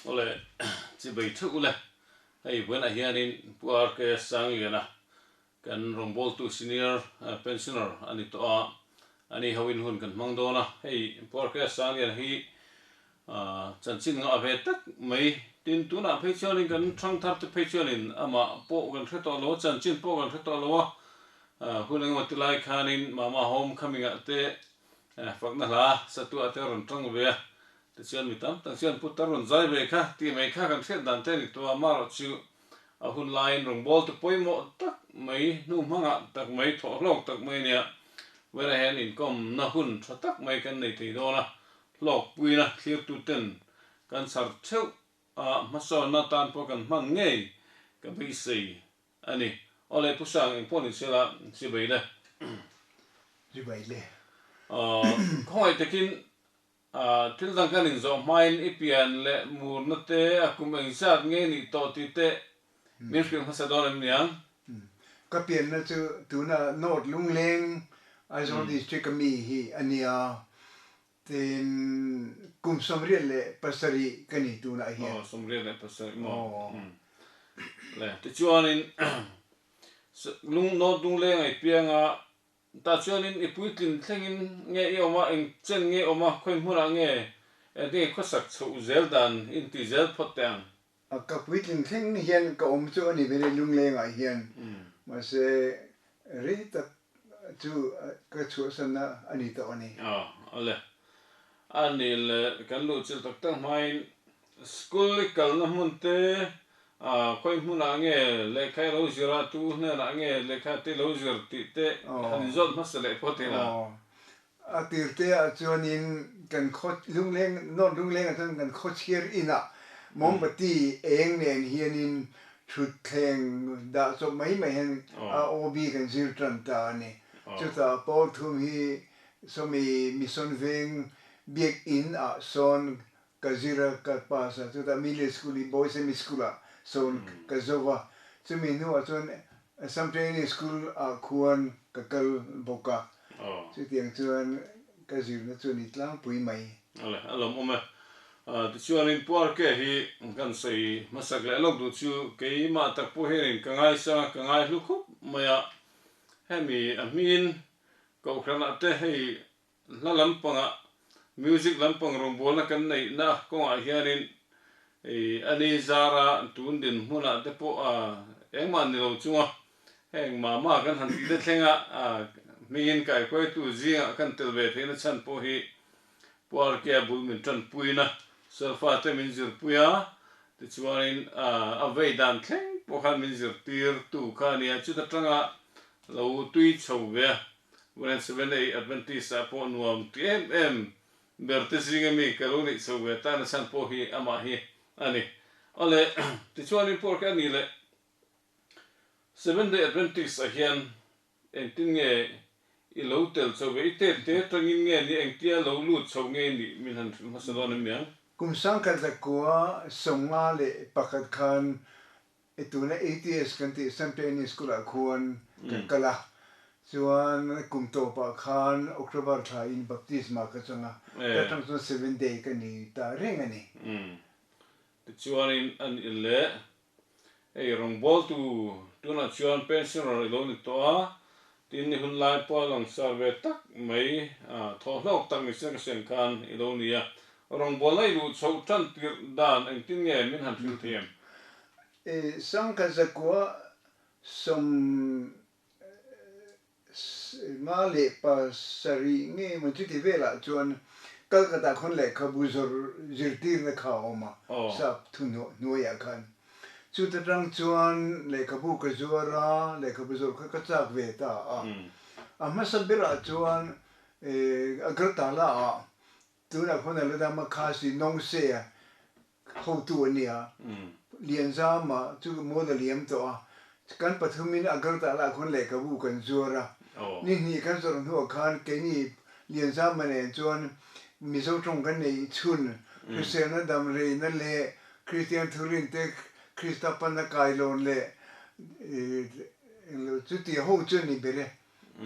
Awle chibei theuh ule, hei buanah hianin Pu RK Sangliana kan rawngbawltu senior pensioner a ni tawh a, ani hoin hun kan hmang dawn a, hei Pu RK Sangliana hi chanchin ngah ve tak mai, tin tunah phei chuanin kan thangthar te phei chuanin amah pawh kan hre tawh lo a, chanchin pawh kan hre tawh lo a, hun engemaw ti lai khanin Mama Home Coming ah te Fakna hla satuah te a rawn tang ve a, tichuan mi tam tak chuan putar rawn zai ve kha tih mai kha kan hriat dan te a ni tawh a, amaherawh chu a hun laiin rawngbâwl te pawimawh tak mai, hnu hmangah tak mai, thawhhlawk tak mai a nia. Vawiinah hian inkawmna hun tha tak mai kan nei thei dawn a, hlawkpuina thlirtuten kan chhar theuh a, hmasawnna tan pawh kan hman ngei ka beisei A ni. Aw le, Pu Sang, eng pawh ni se la, chibai le. Chibai le. Khawngaih takin thil dang kan inzawh hmain i pian leh murna te, a kum engzat nge nih tawh tih te min hrilh hmasa dawn em niang? Ka pianna chu tuna North Lungleng, Aizawl District a mi hi a nia. Tin, kum 77 ka ni tunah hian. Aw, 77 maw? Le, tichuanin lung nawt lungleng a i piang a, tah chuanin i puitlin thlengin nge i awm a, eng chen nge awm a, khawi hmunah nge engtin nge khawsak chhoh zel dan inti zel phawt teh ang? Ka puitling thleng hian ka awm chu a ni ber e lunglengah hian, mahse rei tak chu ka chhuahsanna a ni tawh a ni. Aw, awle. A ni le, kan luh chilh tak tak hmain school i kalna hmun te, khawi hmunah nge lehkha i lo zir a, tu hnenah nge lehkha te i lo zir tih te han inzawt hmasa leh phawt ila. Aw, A tirte ah chuanin kan khaw lungleng, North Lungleng ah chuan kan khaw chhiar inah mombati eng nen hianin thutthleng dah chawp mai mai hian a OB kan zir tan ta a ni. Chutah Paul thum hi sawmi Mission Veng Biakinn ah sawn ka zir a, ka pass a, chutah Middle School hi Boys Semi School ah sawn ka zo va, chumi hnuah chuan Assam Training School ah khuan ka kal bawk a, chutiang chuan ka zirna chu ni tlangpui mai. Awle, a lawmawm e. Tichuanin Pu RK hi kan sawi hmasak leh lawk duh chu keimah tak pawh hianin ka ngaisang a, ka ngaihlu khawp mai a, hemi a hmingin Kohhranah te hei Hla lampangah music lampang rawngbawlna kan neihna kawngah hianin a ni zara tun dinhmunah te pawh engmah ni lo chunga heng mama kan han tih te thlenga hmingin kaihruaitu zingah kan tel ve theihna chhan pawh hi Pu RK-a bul min tanpuina Solfa te min zirpui a, tichuanin a vei dan thleng pawh khan min zirtirtu kha a nia, chuta tanga lo tui chho ve a. Wayne Seventh-day Adventist ah pawh nuam ti em em ber te zinga mi ka lo neih chho ve tana chhan pawh hi amah hi a ni. Awle, tichuanin pawh khi a ni leh Seventh-day Adventist ah hian engtin nge i lo tel chho ve, i tet te atangin nge ni engtia lo lut chho nge nih min han hrilh hmasa dawn em niang? Kum 1951 khan I tuna ATS kan tih Sam Training School ah khuan kan kal a, chuan kum tawpah khan October thla in baptisma ka chang a, ta tang chuan Seventh Day ka ni ta reng a ni. Umm. Tichuanin an in leh hei rawngbawltu tunah chuan pensioner i lo ni tawh a, tin i hun lai pawh a langsar ve tak mai, thawhhlawk tak ni sen ka sen khan i lo ni a, rawngbawlna i luh chhoh tan tirh dan engtin nge min han hrilh thei em? I 1957 nge maw chuti velah chuan Calcutta khawn lehkhabu zawrh zirtirna kha a awm a, sap thu hnuaiah khan. Chuta tang chuan lehkhabu ka zuar a, lehkhabu zawrh kha ka chak ve ta a. A hmasa berah chuan Agartala ah tunah khawn a la dam a, Khasi Nongse a Hotu a nia. Lianzama chu mual a liam tawh a, kan pathumin Agartala ah khawn lehkhabu kan zuar a. Ni hnih kan zawrh hnuah khan keini Lianzama nen chuan Mizo tawng kan neih chhun, hriselna damreina leh Kristian thurin te Krista panna kailawn leh englo chuti ho chu a ni ber e.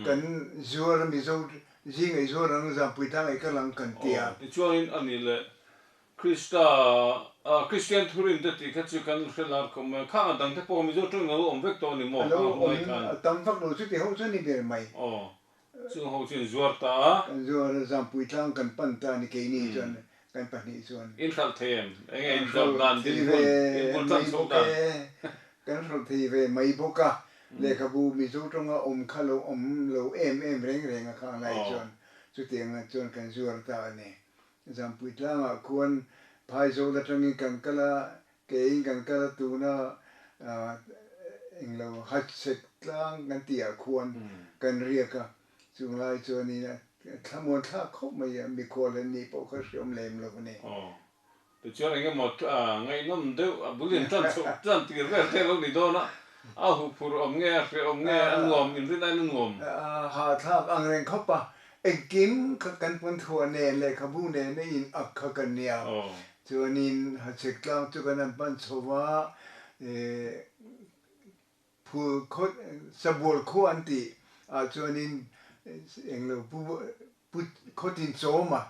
Kan zuar a Mizo zingah i zuar ang, Zampuitlang ah i kal ang kan ti a. Tichuanin a ni leh. Krista Kristian thurin te tih kha chu kan hre lar khawp mai a, khang a dang te pawh Mizo tawng in a lo awm vek tawh a ni maw? A lo awm a tam vak lo chuti ho chu a ni ber mai. Aw, chung ho chu in zuar ta a. Kan zuar a, Zampui tlang kan pan ta a ni keini chuan kan pahnih chuan. In hralh thei em? Enge in zawrh dan dinhmun, in bul tan chhoh dan? Kan hralh thei ve mai bawk a, lehkhabu Mizo tawnga awm kha lo awm lo em em reng reng a khang lai chuan chutiang chuan kan zuar ta a ni. Zampui tlangah khuan Phaizawl atangin kan kal a, keiin kan kal a tuna englo Hachhek tlang kan tihah khuan kan riak a, chung lai chuanin thlamuan thlak khawp mai a, mikhual han nih pawh kha hriawm lem lo a ni. Aw, tichuan engemaw ngaihnawm deuh a bul in tan chhoh tan tir vel te lo ni dawn a, a huphurh awm nge a hreh awm nge a nuam inrin aiin a nuam. Hahthlak ang reng khawp a, Engkim kha kan punthuah nen lehkhabu nen a in ak kha kan nia. Chuanin Hachhek tlang chu kan han pan chho va, Phul khaw Sabual khua an tih ah chuanin englo pu pu Khawtin Chawma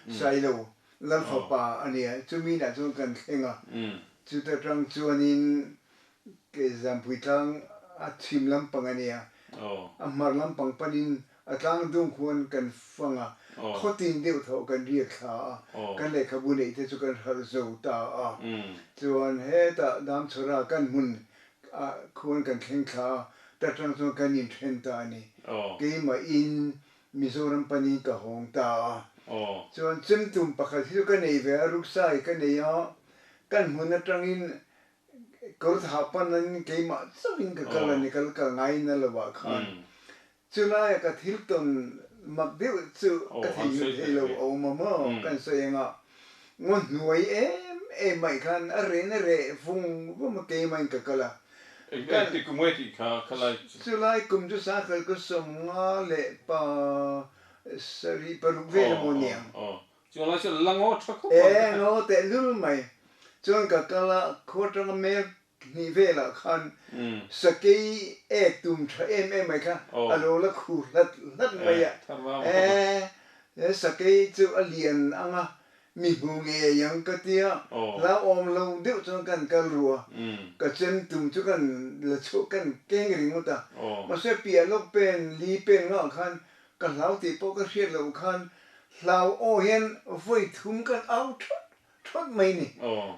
Sailo Lalfapa a nia, chumi inah chuan kan thleng a. Chuta tang chuanin Ke Zampui tlang a chhim lampang a nia, a hmar lampang panin a tlang dung khuan kan fang a, khawtin deuh tho kan riak thla a, kan lehkhabu neih te chu kan hralh zo ta a. Chuan hetah Damchhawra kan hmun ah khuan kan thleng thla a, ta tang chuan kan inthen ta a ni. Keimah in Mizoram panin ka hawng ta a. Chuan chemtum pakhat hi chu ka nei ve a, ruksai ka nei a, kan hmun atangin Kawr thah panin keimah chauhin ka kal a ni, ka la kal ngai na lo ah khan. Chulaia ka thil tawn mak deuh chu ka theihnghilh thei lo a awm a maw? Kan sawi anga ngaw hnuai em em mai khan a rehna reh vung vung a keimahin ka kal a. Engti kum nge tih kha khalai chu? Chulai kum chu sangkhat ka 50 leh pa sarih paruk vel emaw niang. Chuan lai chuan la ngaw tha khawp ang. E, ngaw teh lul mai. Chuan ka kal a, khua atanga mel hnih velah khan sakei ek tum tha em em mai kha a lo la khu hlat hlat mai a. E, he sakei chu a lian ang a, mi hmu ngei ang ka tia, hlauhawm lo deuh chuan kan kal ru a, ka chem tum chu kan la chhuak kan keng ringawt a. Mahse piah lawk pen li pen ngah khan Ka hlau tih pawh ka hriat loh khan hlau aw hian vawi thum kan au thawt thawt mai ni.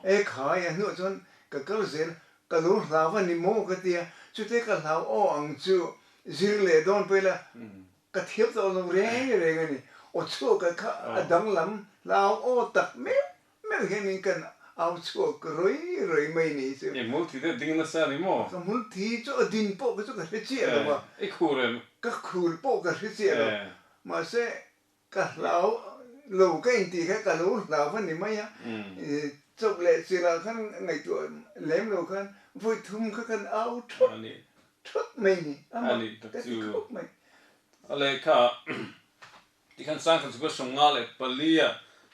E khai a hnuah chuan ka kal zel, ka lo hlau a ni maw ka tia, chute ka hlau aw ang chu zir leh dawn pawh ila ka thiam tawh lo reng reng a ni. Aw chhuak a kha a danglam hlau aw tak meuh Meuh hianin kan au chhuak rawi rawi mai ni chu. I hmul thi te ding nasa ni maw? Ka hmul thi chu a din pawh ka chu ka hre chiah lo a. I khur em? Ka khur pawh ka hre chiah lo. Mahse ka hlau lo ka intih kha ka lo hlau a ni mai a. Chawp leh chilh ah khan ngaihtuah lem lo khan vawi thum kha kan au thawt thawt mai ni. A nih tak chu. A lehkha Tikhan Sangkhat chu ka 54 a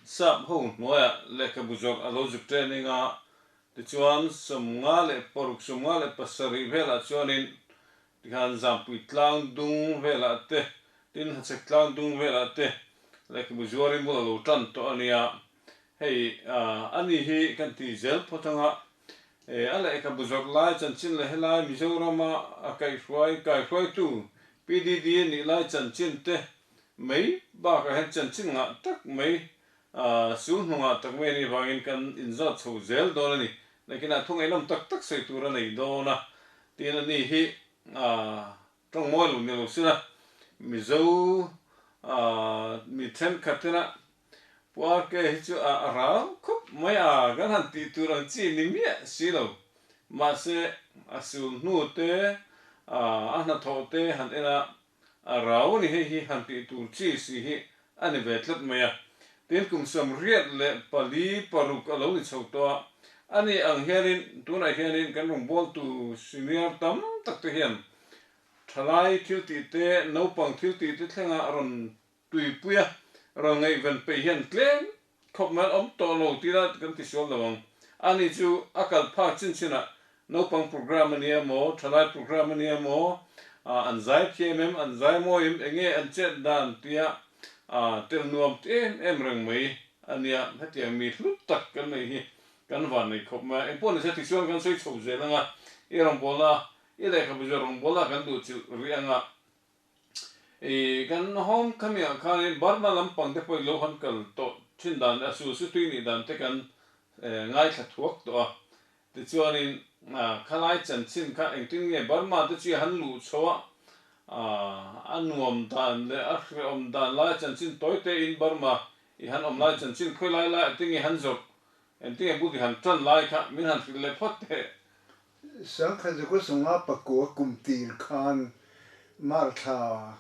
sap ho hnuaiah lehkhabu zawrh a lo zuk training a, tichuan 56, 57 velah chuanin tikhan Zampui tlang dung velah te, tin Hachhek tlang dung velah te lehkhabu zuarin bul a lo tan tawh a nia. Hei ani hi kan ti zel phawt anga a lehkhabu zawrh lai chanchin leh helai Mizorama a kaihhruai kaihruaitu PDD a nih lai chanchin te mai bakah hian chanchin ngah tak mai sul hnungah tak mai a nih vangin kan inzawt chho zel dawn a ni. Nakinah thu ngaihnawm tak tak sawi tur a nei dawn a, tin ani hi tawng mawi lo ni lo sila Mizo mi thenkhat tena Puarke hi chu a ral khawp mai a, kan han tih tur ang chi ni miah si lo. Mahse, a sul hnu te, a hnathawh te han en a, a rau ni hei hi han tih tur chi si hi a ni ve tlat mai a. Tin, kum 74, 6 a lo ni chho tawh a, ani ang hianin tunah hianin kan rawngbawltu senior tam tak te hian thalai thil tih te, naupang thil tih te thlenga rawn Tuipuia rawn ngaihven peih hian tlem khawp mai an awm tawh lo tih la kan ti sual lo ang. Ani chu a kal phak chin chinah naupang program a nia maw, thalai program a nia maw, an zai thiam em, an zai mawi em, enge an chet dan tia tel nuam ti em em reng mai a nia. Hetiang mi hlu tak kan neih hi kan van nei khawp mai a. Engpawh nise tichuan kan sawi chho zel anga i rawngbawlna i lehkhabu zawh rawngbawlna kan duh chilh rih anga i kan home coming ah khanin Burma lampang te pawh i lo han kal tawh thin dan a sul su tui nih dan te kan ngaithla thuak tawh a. Tichuanin khalai chanchin kha engtin nge Burma te chu han luh chho a, a nuam dan leh a hrehawm dan lai chanchin tawi te in Burma i han awm lai chanchin khawi lai lai ah te nge han zawrh, engtin nge bul i han tan lai kha min han hrilh leh phawt teh. Sangkhat zakua sawmnga pakua kum tir khan Marthla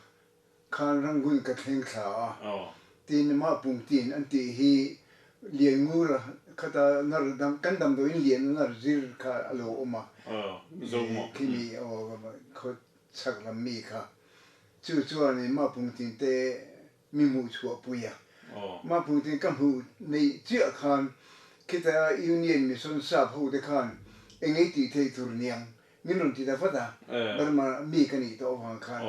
Khan Rangoon ka thleng thla a, tin Mahpungtin an tih hi Lianngura khata nar dam kan damdawiin lian nar zir kha a lo awm a, khimi khaw chhak lam mi kha chu chuanin Mahpungtin te mi hmuh chhuah pui a, Mahpungtin ka hmuh neih chiah khan khita Union Mission sap ho te khan engei tih theih tur niang Min rawn ti ta vat a, Burma mi ka nih tawh avang khan.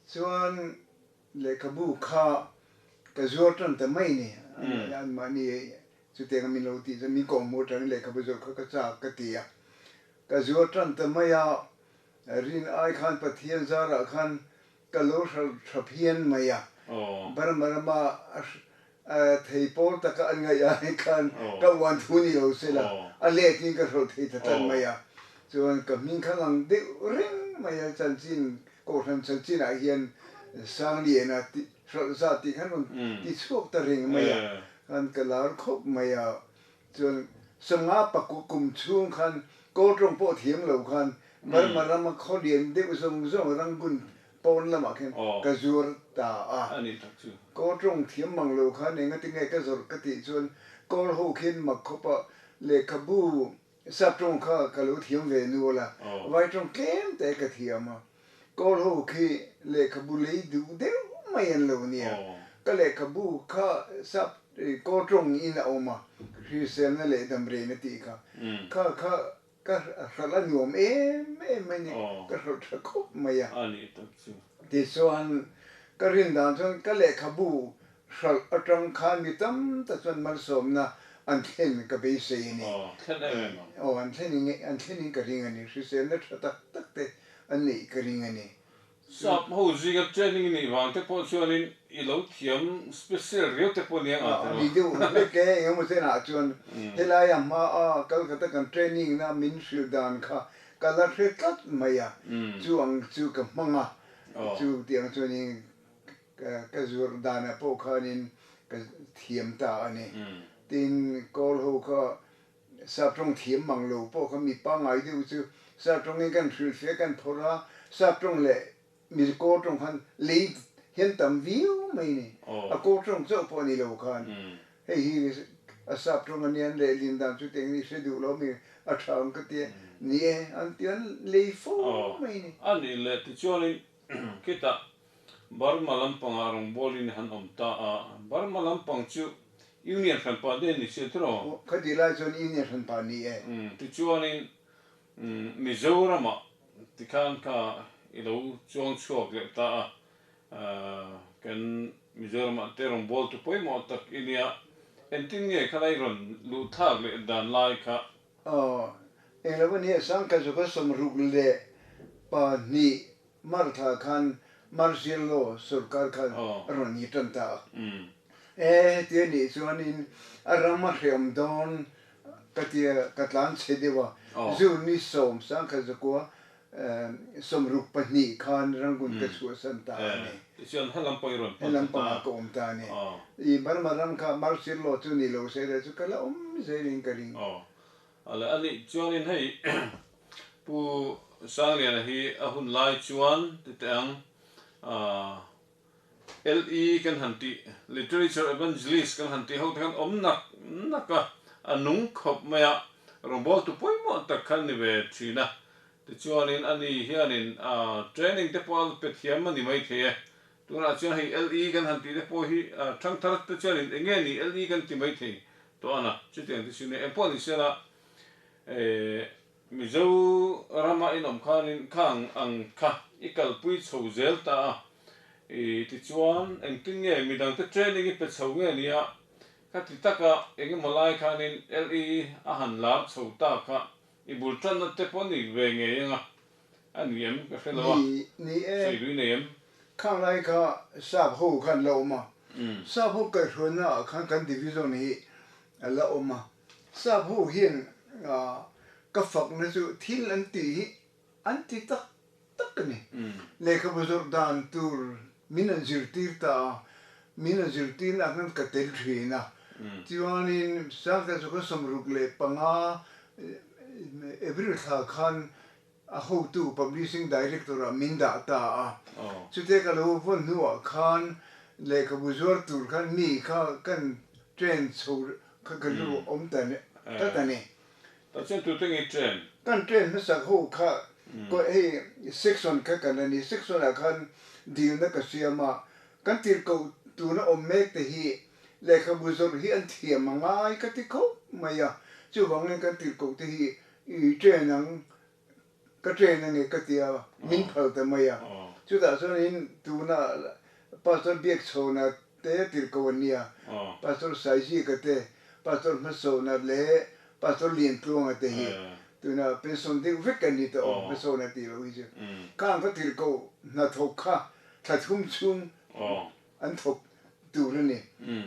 Chuan lehkhabu kha ka zuar tan ta mai ni, anmahni chutianga min lo tih chuan min kawhhmuh atangin lehkhabu zawrh kha ka chak ka ti a. Ka zuar tan ta mai a, rin ai khan Pathian zarah khan Ka lo hralh tha phian mai a, Burma rama thei pawl taka an ngaih ai khan ka uan thu ni lo se la, a letin ka hralh thei ta tlat mai a. Chuan ka hming kha lang deuh reng mai a, chanchin, Kohhran chanchinah hian Sangliana tih hralh zat tih khan rawn ti chhuak ta reng mai a, khan ka lar khawp mai a. Chuan sanga pakua kum chhung khan Kawl tawng pawh thiam lo khan Burma rama khaw lian deuh zawng zawng Rangoon pawn lamah khan ka zuar ta a. Kawl tawng thiam mang lo khan engati nge ka zawrh ka tih chuan Kawl ho khian mak khawpa lehkhabu sap tawng kha ka lo thiam ve nual a, vai tawng tlem te ka thiam a. Kawl ho khi lehkhabu lei duh deuh mai an lo nia. Ka lehkhabu kha sap kawl tawng in a awm a, hriselna leh damreina tih kha. Kha kha ka hralh a nuam em em mai ni, ka hralh tha khawp mai a. Tichuan ka rin dan chuan ka lehkhabu Hralh atang khan mi tam tak chuan malsawmna an thlen ka beisei a ni. Aw, thlen em em ang. Aw, an thlen in an thlen in ka ring a ni. Hriselna tha tak tak te an neih ka ring a ni. Sap ho zinga training i nih vang te pawh chuanin i lo thiam special riau te pawh nia ngah tawh. Ni deuh hlek e, engemaw chenah chuan helaia hma a Calcutta kan training na min hrilh dan kha ka la hre tlat mai a, chu ang chu ka hmang a, chu tiang chuanin Ka zuar danah pawh khanin ka thiam ta a ni. Tin, Kawl ho kha sap tawng thiam mang lo pawh kha mi pangngai deuh chu sap tawngin kan hrilhfiah kan phawrh a, sap tawng leh mi kawl tawng khan lei hian tam viau mai ni. A kawl tawng chauh pawh a ni lo khan. Hei hi a sap tawng a nia, an lehlin dan chu teng ni hre duh lo mi a tha ang ka ti a, ni e, an ti an lei fo mai ni. A nih leh tichuanin khitah Burma lampangah rawngbawlin han awm ta a, Burma lampang chu Union hranpa te ni si tiraw? Khati lai chuan Union hranpa ni e. Tichuanin Mizoramah tikhan kha i lo chuang chhuak leh ta a, kan Mizoramah te rawngbawltu pawimawh tak i nia, engtin nge khalai rawn luh thlak leh dan lai kha? Aw, englo a nia, Sangkhazuka 62 Martha khan Martial Law sorkar khan a rawn ni tan ta a. E heti a nih chuanin a ram a hreawm dawn ka tia ka tlan chhe deuh a, June ni 10 1962 khan Rangoon ka chhuahsan ta a ni. Tichuan he lampang i rawn pan ta. He lampangah ka awm ta a ni. I Burma ram kha Martial Law chu ni lo se le chu ka la awm zelin ka ring. A le a nih chuanin hei Pu Sangliana hi a hun lai chuan ti teh ang LE kan han tih Literature Evangelist kan han tih ho te khan awm nak nak a, a nung khawp mai a, rawngbawltu pawimawh tak khan ni ve thin a. Tichuanin ani hianin training te pawh a pe thiam a ni maithei e. Tunah chuan hei LE kan han tih te pawh hi thangthar te chuanin eng nge ni LE kan ti maithei tawh a na, chutiang te chu nia engpawh ni sela Mizo rama inawm khanin khang ang kha i kalpui chho zel ta a, i tichuan engtin nge midangte training i pe chho nge nia Khati taka engemaw lai khanin LE a han lar chho ta kha i bul tanna te pawh ni ve ngei anga a ni em ka hre lo a, Ni, ni e. Sawi nei em? Khang lai kha sap ho khan la awm a, sap ho kaihhruaina ah khan kan division hi a la awm a, sap ho hian ka fakna chu thil an tih hi an ti tak tak a ni. Lehkhabu zawrh dan tur min an zirtir ta a, min an zirtirna ah khan ka tel thin a. Chuanin Sangte chu ka 65 April thla khan a hotu Publishing Director ah min dah ta a. Chute ka lo vawn hnuah khan lehkhabu zuar tur khan mi kha kan train chho kha ka rilru awm ta tlat a ni. Pathian tute nge train? Kan train hmasak ho kha hei section kha kan a ni, section ah khan dilna ka siam a, kan tirhkoh tuna awm mek te hi lehkhabu zawrh hi an thiam a ngai ka ti khawp mai a, chuvangin kan tirhkoh te hi i train ang ka train ange ka ti a, min phal ta mai a, chutah chuanin tuna Pastor Biakchhawna te tirhkoh an nia, Pastor Saizika te, Pastor Hmasawna leh Pastor Liantluanga te hi tuna pension deuh vek an ni tawh aw, Hmasawna tih loh hi chu. Khang kha tirhkoh hnathawk kha thla thum chhung an thawk tur a ni,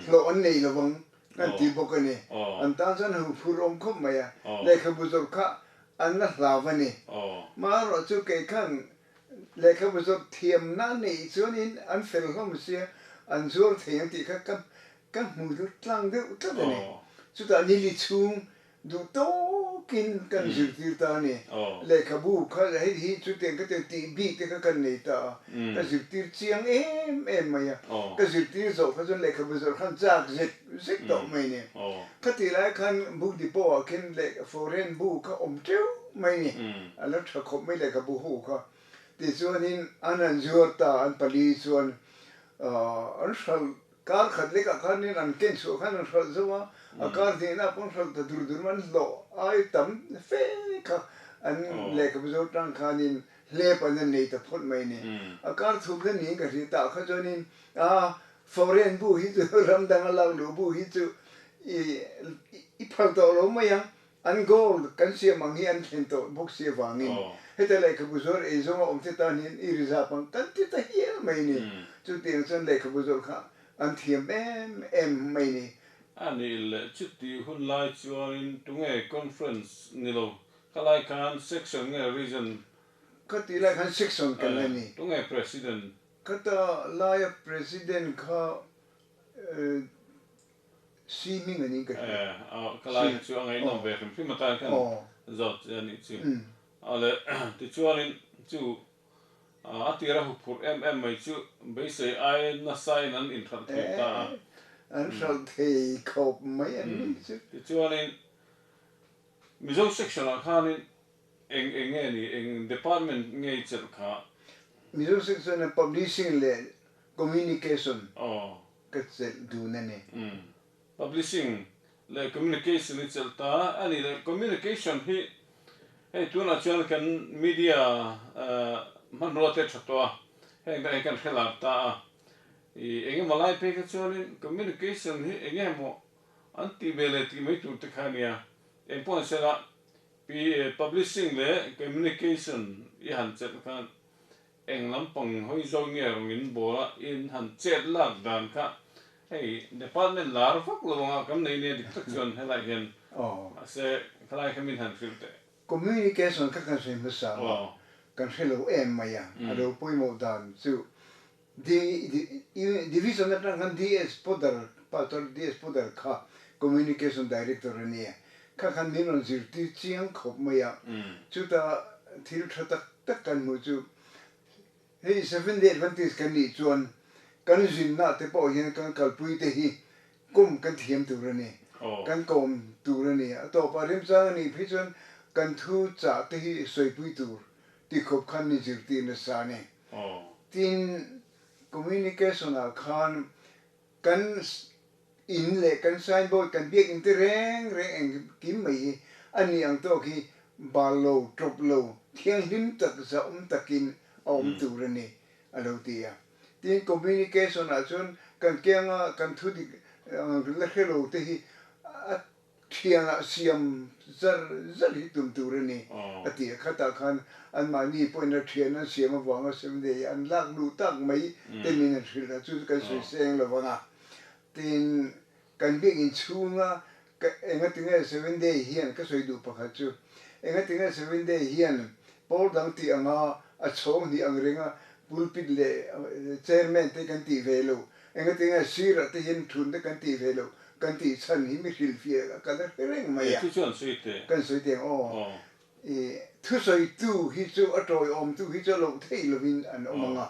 hlawh an nei lovang kan ti bawk a ni. An tan chuan hu phur awm khawp mai a, lehkhabu zawrh kha an la hlau a ni. Marawh chu kei khan Lehkhabu zawrh thiamna a neih chuanin an fel hlawm sia, an zuar thei ang tih kha ka ka hmu tlang deuh tlat a ni. Chutah nili chhung duh tawkin kan zirtir ta a ni. Lehkhabu kha hei hi chutiang ka tiang tih bik te kha kan nei ta a, ka zirtir chiang em em mai a. Ka zirtir zawh kha chuan lehkhabu zawrh khan chak zek zek tawh mai a ni. Khatih lai khan book depot ah khin leh foreign bu kha awm teuh mai ni, a la tha khawp mai lehkhabu ho kha. Tichuanin an an zuar ta, an pali chuan an hralh kar khat lekah khanin an ken chhuah khan an hralh zo a, a kar hnehna pawh an hralh ta dur dur mai, an hlawh ai tam fe kha an lehkhabu zo tang khanin hlep an an nei ta phawt mai ni. A kar thumna niin ka hria tah kha chuanin a Foreign bu hi chu ram dang a lak luh bu hi chu i phal tawh lo mai ang, an goal kan siam ang hi an thlen tawh bawk si avangin heta lehkhabu zawrh ei zawnga awm te tan hian i reserve ang kan ti ta hial mai ni. Chutiang chuan lehkhabu zawrh kha an thiam em em mai ni. A nih leh chutih hun lai chuanin tunge conference ni lo, khalai khan section nge region? Khatih lai khan section kan la ni. Tunge president? Khata laia President kha Si hming a niin ka hria. Aw, ka lai chu a ngaihnawm ve hrim hrim atan khan zawt che a nih chu. Aw le, tichuanin chu a tira huphurh em em mai chu beisei ai nasain an inhralh thei ta a. An hralh thei khawp mai an nih chu. Tichuanin Mizo section ah khanin Eng eng nge ni? Eng department nge i chelh kha? Mizo section a Publishing leh Communication ka chelh dun a ni. Publishing leh Communication i chelh ta a ni leh Communication hi hei tunah chuan kan media hmanrua te tha tawh a, heng dang hi kan hre lar ta a. I eng emaw lai phei kha chuanin Communication hi eng emaw an tih ve leh tih mai tur te kha a nia. Eng pawh an sela Pi Publishing leh Communication i han chelh khan eng lampang hawi zawk nge rawn in bawl a, in han chet lak dan kha hei department lar vak lo anga kan nei nia dik tak chuan helai hian mahse khalai kha min han hrilh teh. Communication kha kan sawi hmasa a, kan hre lo em mai a, a lo pawimawh dan chu Division atang khan DS Podar, Pastor DS Podar kha Communication Director a nia. Kha khan min rawn zirtir chiang khawp mai a. Chuta thil tha tak tak kan hmuh chu hei Seventh Day Adventist kan nih chuan kan zinna te pawh hian kan kalpui te hi kawm kan thiam tur a ni, kan kawm tur a ni. A tawpah remchang a nih phei chuan kan thu chah te hi sawipui tur ti khawp khan min zirtir nasa a ni. Tin, communication ah khan kan in leh kan signboard kan biakinn te reng reng engkim mai hi a ni ang tawk hi bal lo, tawp lo, thianghlim tak, zahawm takin a awm tur a ni a lo ti a. Tin, communication ah chuan kan kianga kan thu dik la hre lo te hi a thianah siam zar zar hi tum tur a ni a ti a. Khatah khan anmahni pawhin a thian an siam avanga Seventh Day an lak luh tak mai te min han hrilh a, chu chu kan sawi seng lo vang a. Tin, kan biakinn chhunga ka engatinge Seventh Day hian ka sawi duh pakhat chu, engatinge Seventh Day hian pawl dang tih anga a chhawng hnih ang renga pulpit leh chairman te kan tih ve loh, engatinge sirah te hian thun te kan tih ve loh kan tih chhan hi mi hrilhfiah ka la hre reng mai a. Thu chu an sawi teh. Kan sawi teh ang aw. I thusawitu hi chu a tawiawmtu hi chu a loh theih lovin an awm ang a.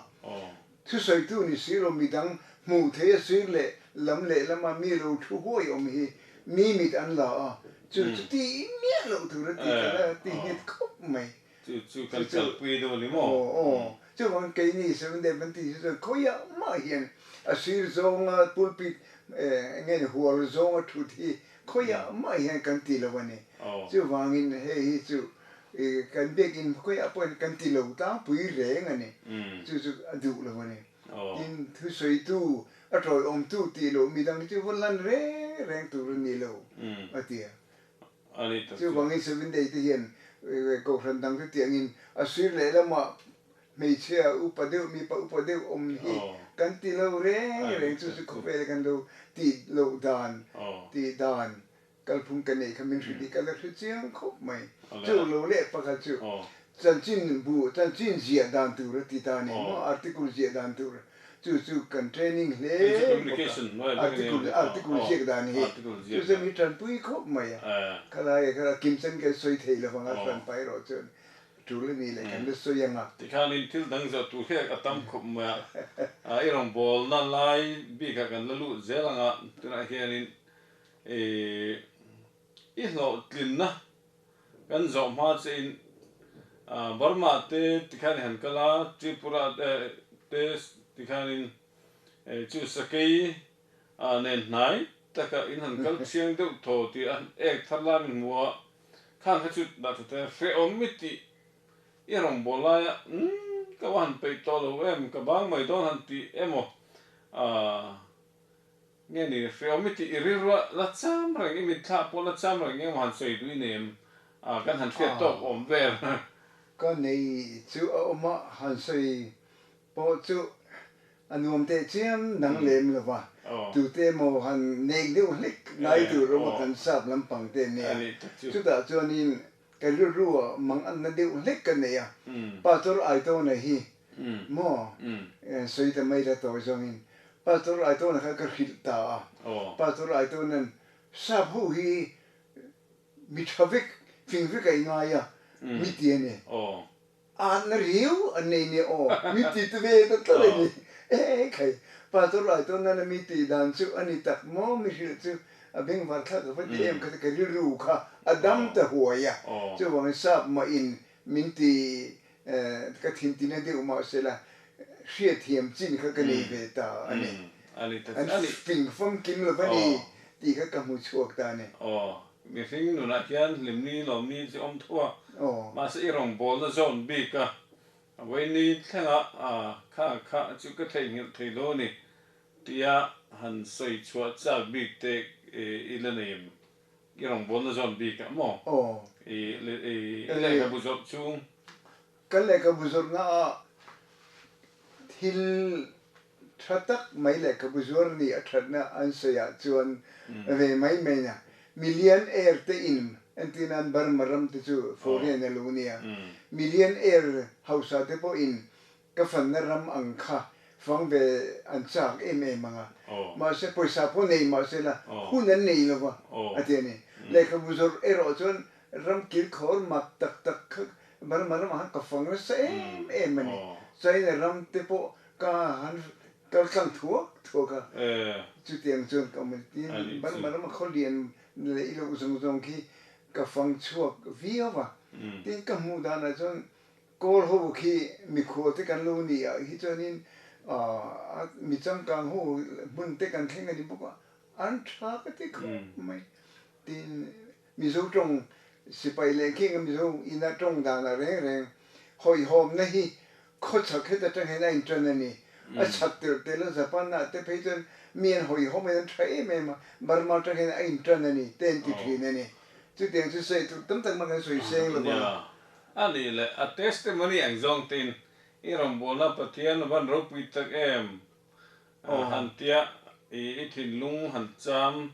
Thusawitu ni si lo midang hmuh theih a sir leh lam leh lama mi lo thu huai awm hi mi mit an la a, chu chu ti miah loh tur a ti ka la ti nghet khawp mai. Chu chu kan kalpui deuh a ni maw? Aw aw. Chuvangin keini Seventh-day Adventist hi chuan khawiah mah hian a sir zawnga pulpit eng nge ni hual zawnga thut hi khawiah mah hian kan ti lo a ni. Chuvangin hei hi chu Kan biakinn khawiah pawhin kan ti lo tlangpui reng a ni. Chu chu a duh lo a ni. Tin, thusawitu, a tawiawmtu tih loh midang hi chu va lan reng reng tur a ni lo, a ti a. Chuvangin Seventh Day te hian Kohhran dang chu tiangin a sir lehlamah hmeichhia upa deuh, mipa upa deuh awm hi kan ti lo reng reng. Chu chu khawvel kan lo tih loh dan, tih dan Kalphung ka neih kha min hrilh i ka la hre chiang khawp mai. Chu lo leh pakhat chu chanchin bu, chanchin ziah dan tur a ti ta a ni maw, article ziah dan tur chu chu kan training hle bawk a, article article ziak dan hi chu chu mi tanpui khawp mai a, khalai kha kimchan kan sawi thei lo vang a hranpa erawh chuan tul a nih leh kan la sawi ang a. Tikhanin thil dang zawh tur hi a tam khawp mai a, i rawngbawlna lai bikah kan la lut zel ang a, tunah hianin I hlawhtlinna kan zawh hma che in Burma te tikhan i han kal a, Tripura te tikhanin chu sakei nen hnai taka in han kal thiang deuh thaw tih a ek thar lai min hmu a, khang kha chu dah tha te hrehawm i tih i rawngbâwl laia umm ka va han peih tawh lo em ka bang mai dawn han tih emaw Nge ni, hreawm i tih i rilru a la cham reng, i mitthla pawh la cham reng emaw han sawi duh i nei em? Ah, kan han hriat tawk awm vel. Ka nei chu a awm a, han sawi pawh chu a nuam teh chiam dang lem lo va, tute emaw han nek deuh hlek ngai tur awm a kan sap lampang te nia. Chutah chuanin Ka rilru ah mang an na deuh hlek ka nei a, Pastor Aitawna hi maw sawi ta mai la tawi zawngin Pastor Aitawna kha ka hrilh ta a, Pastor Aitawna'n sap ho hi mi tha vek, fing vek a i ngai a, mi ti a ni. An na riau an nei nia aw, mi ti tu ve ta tlat a ni. E khai, Pastor Aitawna na mi tih dan chu a ni tak maw? Mi hrilh chu a bengvar thlak ka va ti em kha ka rilru kha a dam ta huai a. Chuvangin sap mah in min ti ka thintina deuh mahsela hriatthiam chin kha ka nei ve ta a ni. An fing famkim lo va ni tih kha ka hmu chhuak ta a ni. Mihring nunah hian hlimni lawmni chu awm tho a, mahse i rawngbawlna zawn bik a, vawiini thlenga kha kha chu ka theihnghilh thei lo a ni tia han sawi chhuah chak bik te i la nei em? I rawngbawlna zawn bik ah maw? I lehkhabu zawrh chhung. Kan lehkhabu zawrhna ah thil Tha tak mai lehkhabu zuar nih a thatna an sawi ah chuan ve mai mai na. Million air te in entir nan Burma ram te chu foreign a lo nia. Million air hausa te pawh in ka fanna ram ang kha fang ve an chak em em ang a. Mahse pawisa pawh nei mahse la hun an nei lo va a ti a ni. Lehkhabu zawrh erawh chuan ram kilkhawr mak tak tak kha Burma ramah khan ka fang nasa em em a ni. China ram te pawh Ka han kal tlang thuak thuak a, chutiang chuan ka awm a ni. Tin, Burma rama khaw lian leh i loh zawng zawng khi ka fang chhuak viau a. Tin, ka hmuh danah chuan Kawl ho khi mikhual te kan lo nih ah hi chuanin mi changkang ho hmun te kan thleng a ni bawk a, an tha ka ti khawp mai. Tin, Mizo tawng sipai leh khing a Mizo ina tawng danah reng reng hawihhawmna hi khawchhak het atang hian a intan a ni. A chhak telh telh a Japan ah te phei chuan mi an hawihhawm in an tha em em a, Burma atang hian a intan a ni te an ti thin a ni. Chutiang chu sawi tur tam tak mah kan sawi seng lo vang. Nia, a nih leh a testimony ang zawng tein i rawngbawlna Pathian van ropui tak em? Han tia i thinlung han cham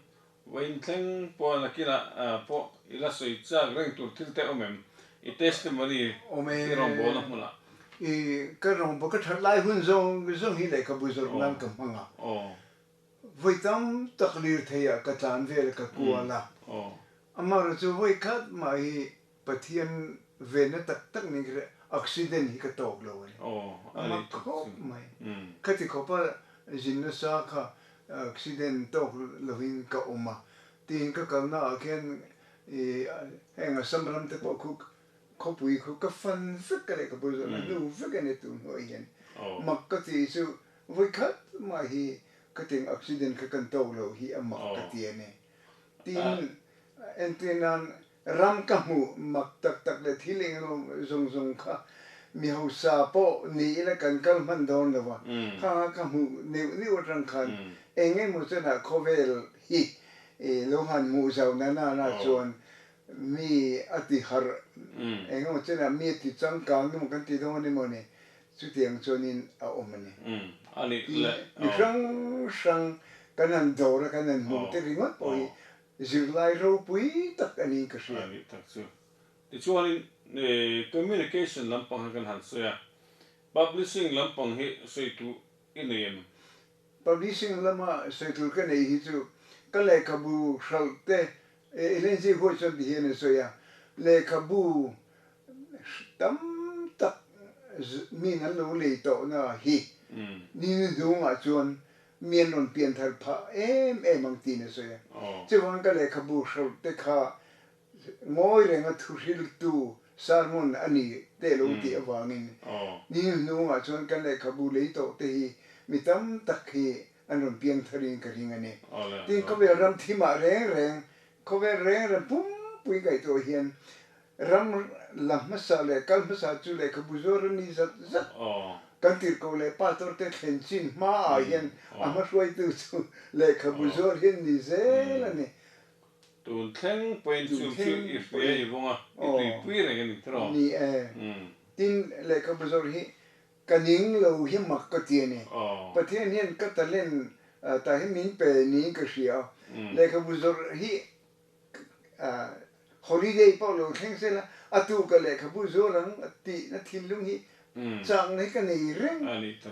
Vawiin thleng pawh nakinah pawh i la sawi chak reng tur thil te awm em? I testimony i rawngbawlna hmunah. I ka rawngbawlna ka that lai hun zawng zawng hi lehkhabu zawrh nan ka hmang a. Vawi tam tak lirtheiah ka tlan vel a ka kual a. Amaherawhchu chu vawi khat mah hi Pathian venna tak tak nen kha accident hi ka tawk lo a ni. A mak khawp mai. Khati khawpa zin nasa kha accident tawk lovin ka awm a. Tiin ka kalna ah khian i heng Assam ram te pawh khu khawpui khu ka fan vek ka lehkhabu zawhna hnu vek a ni tun hnuai hian. Mak ka tih chu vawi khat mah hi khatiang accident kha kan tawk loh hi a mak ka ti a ni. Tin entir nan Ram ka hmuh mak tak tak leh thil eng emaw zawng zawng kha mi hausa pawh ni ila kan kal hman dawn lo a, khanga ka hmuh neuh neuh atang khan eng emaw chuanah khawvel hi lo han hmuh zau na na na chuan mi a ti harh eng emaw chuanah mi a ti changkang emaw kan ti dawn emaw ni chutiang chuanin a awm a ni. Tin, mi hrang hrang kan han dawr a kan han hmuh te ringawt pawh hi Zirlai ropui tak a niin ka hria. A nih tak chu. Tichuanin communication lampang hi kan han sawi a, publishing lampang hi sawi tur i nei em? Publishing lama sawi tur ka neih hi chu ka lehkhabu hralh te Ellen G. White chuan ti hian a sawi a, lehkhabu tam tak min an lo lei tawhna hi ni hnuhnungah chuan Mi an rawn pian thar phah em em ang tiin a sawi a. Chuvangin ka lehkhabu hralh te kha ngawi renga thuhriltu sermon a ni teh lo tih avangin ni hnuhnungah chuan kan lehkhabu lei tawh te hi mi tam tak hi an rawn piang tharin ka ring a ni. Tin, khawvel ram thimah reng reng, khawvel reng reng pumpui ngaihtuah hian Ram la hmasa leh kal hmasa chu lehkhabu zuar a ni zat zat. Kan tirhkoh leh pastor te thlen chin hmaah hian a hmahruaitu chu lehkhabu zuar hi an ni zel a ni. Tun thleng pawhin chung chu i hria i vawng a, i tuipui reng a ni tiraw? Ni e. Tin, lehkhabu zawrh hi ka ning lo hi mak ka ti a ni. Pathian hian ka talent tah hi min pe niin ka hria a, lehkhabu zawrh hi Holiday pawh lo thleng se la, a tu ka lehkhabu zuar ang tihna thinlung hi chakna hi ka nei reng.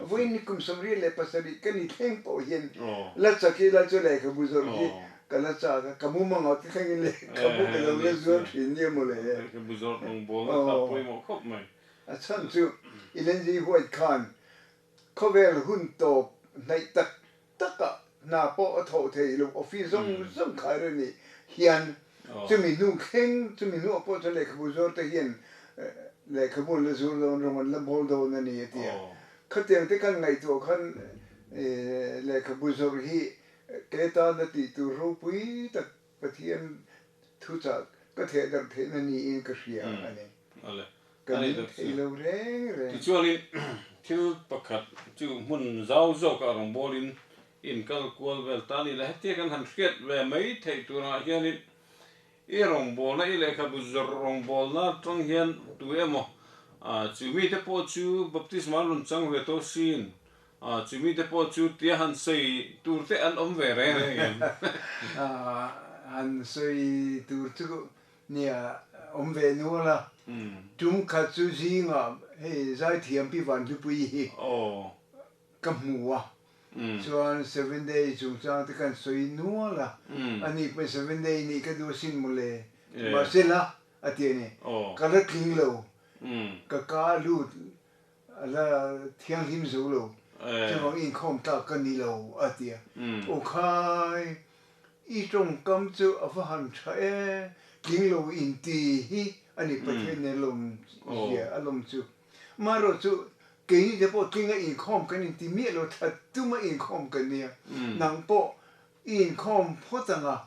Vawiin ni kum 77 ka ni thleng pawh hian la chak ila chu lehkhabu zawrh hi ka la chak a, ka mumang ah te thlengin lehkhabu ka lo la zuar thin nia mawle. Lehkhabu zawrh rawngbawlna kha pawimawh khawp mai. A chhan chu Ellen G. White khan Khawvel hun tawp hnaih tak takah hna pawh a thawh theih loh office zawng zawng khai reng nih hian chumi hnu thleng chumi hnuah pawh chuan lehkhabu zuar te hian lehkhabu an la zur dawn rawng an la bawl dawn a ni a ti a. Khatiang te kan ngaihtuah khan lehkhabu zawrh hi ke tana tih tur ropui tak Pathian thuchah ka theh darh theihna niin ka hria a ni. Ka ning thei lo reng reng. Tichuanin thil pakhat chu hmun zau zawkah rawngbawlin inkal kual vel ta a ni le. Hetia kan han hriat ve mai theih turah hianin i rawngbawlna, i lehkhabu zawrh rawngbawlna atang hian tu emaw chu mite pawh chu baptisma an rawn chang ve tawh sin A, chumi te pawh chu tia han sawi tur te an awm ve reng reng em? Han sawi tur chu nia awm ve nual a, tum khat chu zingah hei Zaithiam Pi Vanhlupui hi ka hmu a, chuan Seven Day chungchang te kan sawi nual a, ani pawhin Seven Day nih ka duh asin mawle, mahsela a ti a ni, ka la tling lo, ka ka lut A la thianghlim zo lo, chuvang inkhawm tlak ka ni lo, a ti a. Aw khai, i tawngkam chu a va han tha e, tling lo inti hi a ni Pathian nen lawm zia a lawm chu. Marawh chu keini te pawh tlinga inkhawm kan inti miah lo, that tuma inkhawm kan nia. Nang pawh i inkhawm phawt ang a,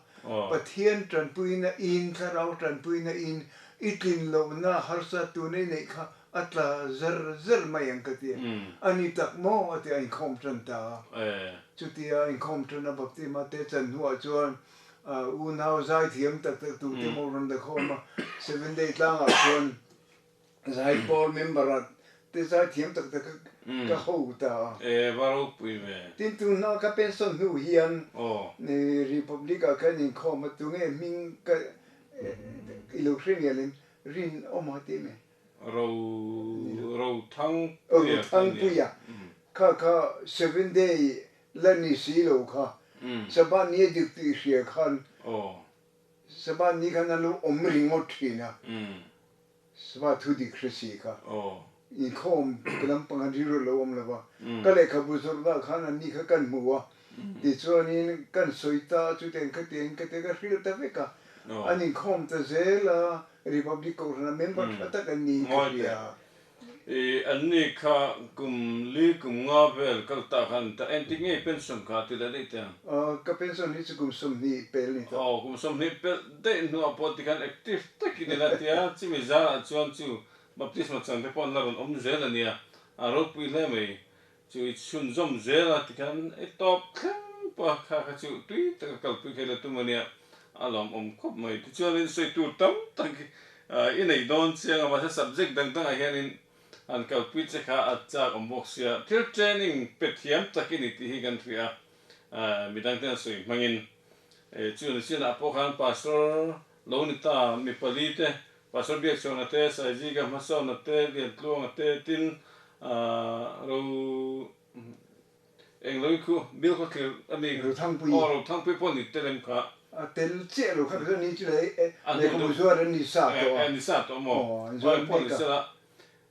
Pathian tanpuina in, thlarau tanpuina in i tlin lohna harsa tuna i neih kha. a tla zar zar mai ang ka ti a. A ni tak maw a ti a inkhawm tan ta a. Chutia a inkhawm tan a baptisma te chan hnuah chuan unau zaithiam tak tak tute maw rawn la khawm a, Seven Day tlangah chuan Zaipawl member ah te zaithiam tak tak ka ho ta a. E va ropui ve. Tin tunhna ka pension hnu hian Republic ah khan inkhawm a tunge hming ka i lo hre ngial in rin awm a ti mai. Ro Rothangpuia kha nia. Rothangpuia kha kha Seven Day la ni si lo kha Sabbath ni a dik tih hria khan Sabbath ni khan a lo awm ringawt thin a. Sava thu dik hre si kha inkhawm ka lampang an rilru lo awm lova, ka lehkhabu zawrhna khan an ni kha kan hmu a, tichuanin kan sawi ta a, chutiang khatiang ka ti ka hrilh ta vek a, an inkhawm ta zel a, Republic Kohhrana member tha tak an niin ka hria. I an ni kha kum li kum nga vel kal ta khan ta engtik nge i pension kha ti leh daih teh ang? Ka pension hi chu kum 20 pel ni tawh. Aw kum 20 pel daih hnuah pawh tikhan active takin ila tia chumi zarah chuan chu baptisma chang te pawh an la rawn awm zel a nia, a ropui hle mai. Chu i chhunzawm zel a tikhan i tawp thleng pawh a kha kha chu tui taka kalpui kha ila tum a nia, a lawmawm khawp mai. Tichuanin sawi tur tam tak i nei dawn chiang a, mahse subject dang dangah hianin han kalpui che kha a chak awm bawk sia. Thil training pe thiam tak i ni tih hi kan hria a, midang ten sawi hmangin. Chu ni chinah pawh khan Pastor lo ni ta mi pali te, Pastor Biakchhuana te, Saiziga Hmasawna te, Liantluanga te tin ro eng lo i khu Bill khaw thlir a mi Rothangpui aw Rothangpui pawh ni tel em kha? A tel chiah lo kha ni chu leh lehkhabu zuar an ni sa tawh a. Ni sa tawh maw? Aw an zuar mek a.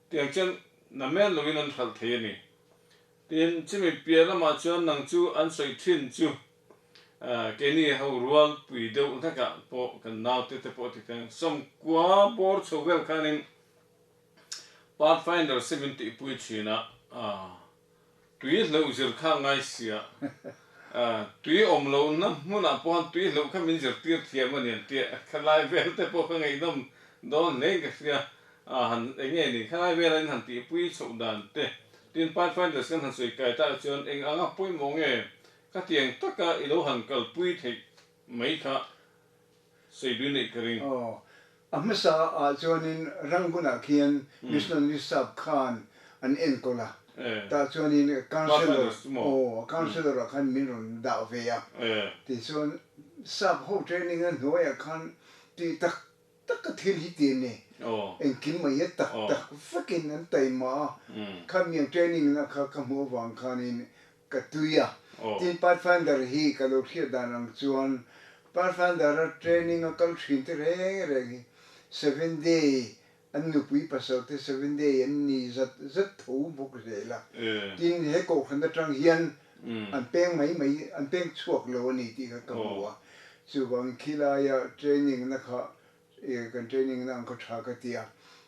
Tiang chuan namen loin an hralh thei a ni. Tin, chumi piah lamah chuan nang chu an sawi thin chu keini ho rual pui deuh hlekah pawh kan naute te pawh tikhian sawmkua bawr chho vel khanin Pathfinder sim in tihpui thin a, tui hleuh zir kha ngai sia, tui awm lohna hmunah pawh khan tui hleuh kha min zirtir thiam a ni an tia, khalai vel te pawh kha ngaihnawm dawn hlein ka hria. A han eng nge ni khalai vela in han tihpui chhoh dan te, tin Pathfinders kan han sawi kai tak chuan eng anga pawimawh nge khatiang taka i lo han kalpui theih mai kha sawi dui neih ka ring. Aw, a hmasa ah chuanin Rangoon-ah khian Missionary Sap khan an enkawl a, tah chuanin Councillor, aw, Councillor ah khan min rawn dah ve a, tichuan Sap ho training a hnuaiah khan tih tak Tak a thil hi ti a ni. Engkim mai hi tak tak vekin an taima a, kha miang training na kha ka hmuh avang khanin ka tui a. Tin Pathfinder hi ka lo hriat dan ang chuan Pathfinder a training a kal thin te reng reng hi seven day an nupui pasal te seven day an ni zat zat tho bawk zel a. Tin he kohhran atang hian an peng mai mai an peng chhuak lo a ni tih kha ka hmu a, chuvangin khilaia training na kha kan training na ang kha tha ka ti a,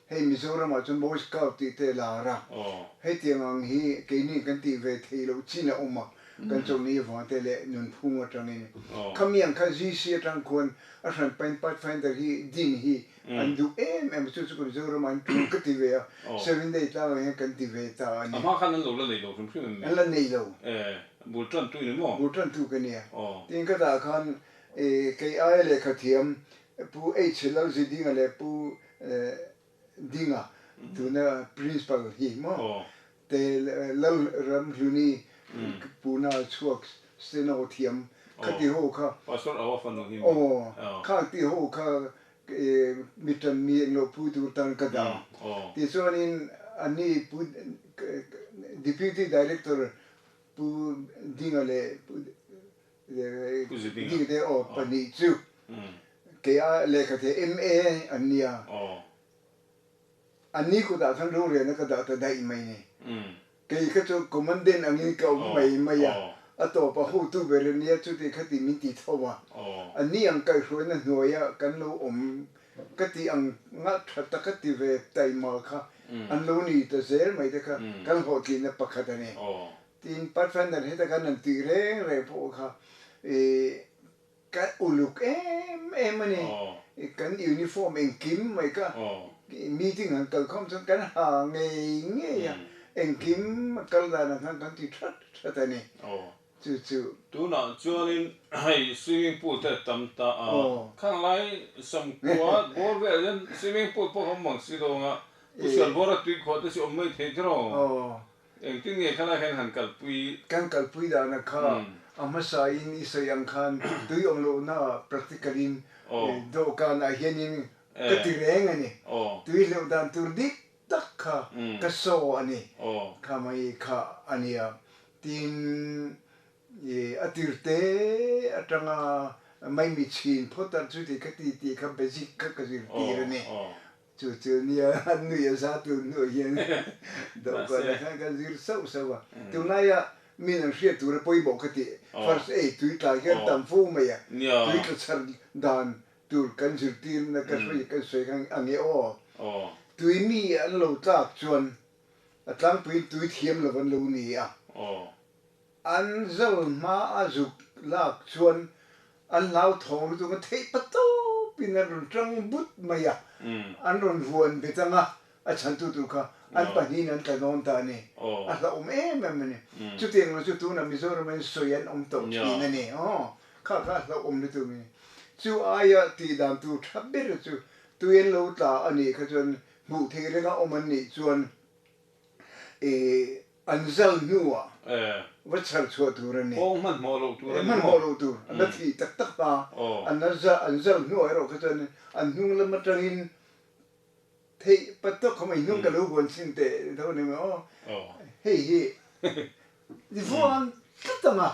hei Mizoramah chuan Boy Scout tih te lar a, hetiang ang hi keini kan tih ve theih loh chin a awm a, kan chawlhni avang te leh nunphung atangin khami ang kha GC atang khuan a hran pain Pathfinder hi din hi An duh em em chu chu ka Mizoram ah an tul ka ti ve a, seven day tlangah hian kan ti ve ta a ni. A hma khan an lo la nei lo hrim hrim em ni? An la nei lo. E, bul tan tu i ni maw? Bul tan tu ka nia. Tin ka dah khan kei aia lehkha thiam Pu H Lalzidinga leh Pu Dinga tuna Principal hi maw te Lal Ramhluni Puna chhuak steno thiam kha ti ho kha. Pastor Awa fanu hi mi? Aw, kha ti ho kha mi tan mi englo pui tur tan ka dah. Tichuanin ani Pu Deputy Director Pu Dinga leh Pu Dinga te aw pahnih chu kei a lehkha thei MA an nia. Anni kutah khan rorelna ka dah ta daih mai ni. Kei kha chu commandant angin ka awm mai mai a, a tawpah hotu ber a nia chuti khati min ti tho a. Anni ang kaihhruaina hnuaia kan lo awm ka tih ang ngah tha tak a ti ve taima kha an lo ni ta zel mai te kha kan hlawhtlinna pakhat a ni. Tin, Pathfinder heta khan an tih reng reng pawh kha ih. Ka uluk em em a ni. Kan uniform engkim mai kha meeting han kal khawm chuan kan ha ngei ngei a, engkim a kal danah khan kan ti that that a ni. Chu chu. Tunah chuanin hei swimming pool te tam ta a, khang lai samkua bawr velah hian swimming pool pawh a awm ang si lo ang a, Pu Sualbawra tuikhuah te chu awm mai thei tiraw? Engtin nge khalai hian han kalpui? Kan kalpui dahna kha a hmasain i sawi ang khan tui awm lohna practical in dawhkanah hianin ka ti reng a ni. Tui hleuh dan tur dik tak kha ka saw a ni. Kha mai kha a nia. Tin, a tirte atanga maimi chhin phawt a chuti kha ti tih kha basic kha ka zirtir a ni. Chu chu nia an nui a za tur hnuah hian dawhkanah khan kan zir sauh sauh a. Tunlaia min an hriat tura pawimawh ka tih first aid tui tlai hian tam fo mai a, tui tla chhar dan tur kan zirtirna ka hruai kan sawi khan ang e aw. Tui mi an lo tlak chuan a tlangpuiin tui thiam lo an lo ni a. An zal hma a zuk lak chuan an hlauthawng lutuk a theih pa tawpin an rawn tang but mai a, an rawn vuan bet ang a, a chhantu tur kha an pahnihin an tla dawn ta a ni. A hlauhawm em em a ni. Chutiang lo chu tunah Mizoram in sawi an awm tawh thin a ni. Aw, kha kha a hlauhawm lutuk a ni. Chu aia tih dan tur tha ber chu tui an lo tla a nih kha chuan hmuh theih renga awm an nih chuan An zal hnuah va chhar chhuah tur a ni. Kawng hmanhmawh loh tur a ni maw? Hmanhmawh loh tur. An la thih tak tak hma. An la zal, an zal hnuah erawh kha chuan an hnung lam atangin theih pat tawk kha mai hnung ka lo huan chhin teh tho a ni mai aw. Hei hi i vuan tlat ang a.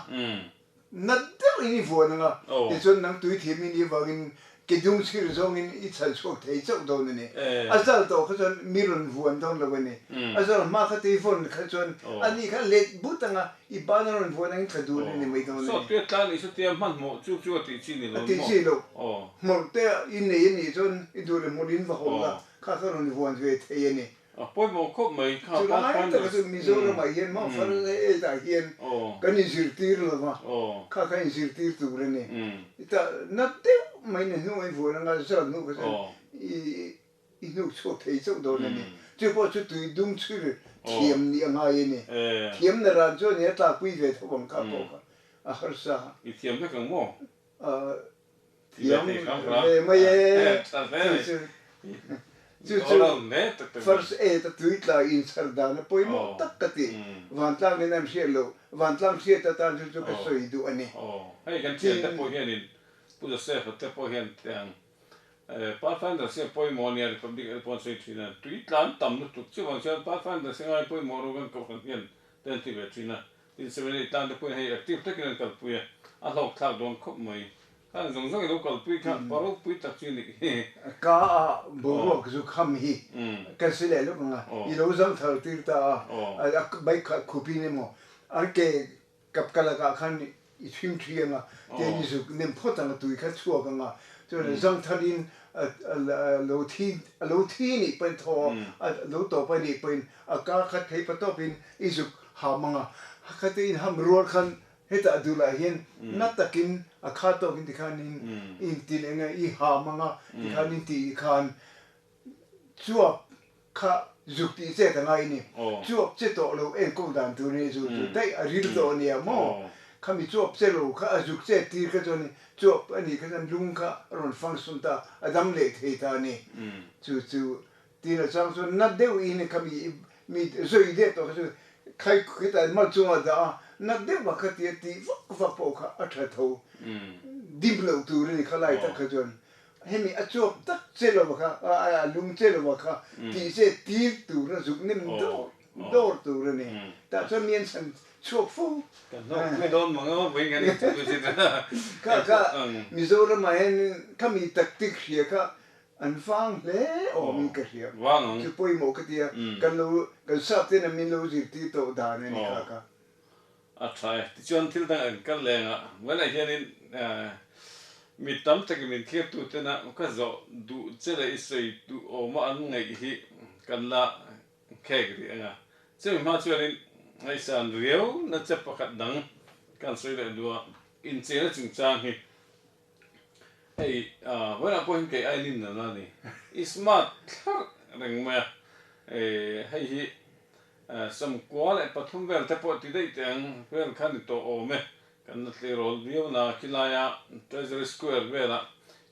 Nat deuhin i vuan ang a, tichuan nang tui thiam i nih avangin ke dung chhir zawngin i chhal chhuak thei chauh dawn a ni. A zal tawh kha chuan mi rawn vuan dawn lo a ni. A zal hma kha tui vawn kha chuan ani kha let but ang a, i ban a rawn vuan angin thla dun a ni mai dawn a ni. Saw tuia tlan i chutia hmanhmawh chu chu a tih chi ni lo maw? A tih chi lo. Hmawlh te i nei a nih chuan i duh leh hmawlh in va hawlh la, kha kha rawn vuan ve thei a ni. A pawimawh khawp mai kha Chu lai tak chu Mizoramah hian Mount Farley ah hian kan inzirtir lo va, kha kha inzirtir tur a ni. Tah nat deuh mai na hnu a invuan anga zal hnu kha chuan i hnuk chhuak thei chauh dawn a ni. Chu pawh chu tui dung chhir thiam nih a ngai a ni. Thiam na ran chuan i a tlakpui ve tho ang kha pawh kha a harsa. I thiam vek ang maw? Thiam ve mai e. Chu chu chu chu first aid a tui tla inchhar dan a pawimawh tak ka ti. Vantlang in an hriat loh, vantlang hriat atan chu chu ka sawi duh a ni. Hei kan thian te pawh hianin Pu Joseph a te pawh hian tiang Pathfinder sia pawimawh ania Republic te pawh an sawi thin a, tui tlan tam lutuk chuvang chuan Pathfinder sia ngai pawimawh ru kan kohhran hian te an ti ve thin a. Tin seminary tan te pawhin hei active takin an kalpui a, a hlawk thlak dawn khawp mai. Khang zawng zawng i lo kalpui kha pa ropui tak chu i nih hi. Ka a boruak zu kham hi kan si leh lawk ang a, i lo zang thar tir ta a, a bike kha khupin emaw an ke kap ka lakah khan i chhim thi ang a, tian i zuk nem phawt ang a, tui kha chhuak ang a, chuan zang tharin a lo thi a lo thi nih pawhin thaw a lo tawp a nih pawhin a ka kha thei pa tawpin i zuk ham ang a, khate in ham rual khan hetah dulah hian na takin a kha tawkin tikhanin in tin eng a i ham ang a, tikhanin tih khan chuap kha zuk tih chet a ngai a ni. Chuap che tawh lo enkawl dan tur a ni chu chu daih a ril tawh a nia maw? Khami chuap che lo kha a zuk chet tir kha chuan chuap a nih kha chuan lung kha a rawn function ta a dam leh thei ta a ni. Chu chu tin a chang chuan na deuh in khami mi zawi deuh tawh kha chu khai khitah mal chungah dah a na deuh a kha tia tih vak vak pawh kha a tha tho dim loh tur a ni kha lai tak kha chuan. Hemi a chuap tak che lova kha, a lung che lova kha tih che tir tur a zuk nem dawr dawr tur a ni. Tah chuan mi an chhan chhuak fo. Kan hlawk pui dawn mang emaw vawiin kan inchhung zir a. Kha kha Mizoramah hian khami tactic hria kha an vang hle awmin ka hria. Chu pawimawh ka ti a, kan lo kan sap ten an min lo zirtir tawh dan a ni kha kha. A tha e. Tichuan thil dang an kal leng a, vawilah hianin mi tam takin min thlir tena ka zawh duh che leh i sawi duh awma an ngaih hi kan la khek rih ang a. Chumi hma chuanin ngaihsan riau na che pakhat dang kan sawi leh duh a, incheina chungchang hi. Hei vawiinah pawh hian kei aiin in nana a ni. I smart thlarh reng mai a. Hei hi 93 vel te pawh ti daih teh ang vel kha ni tawh awm e. Kan la tleirawl viau na khilaia Treasury Square velah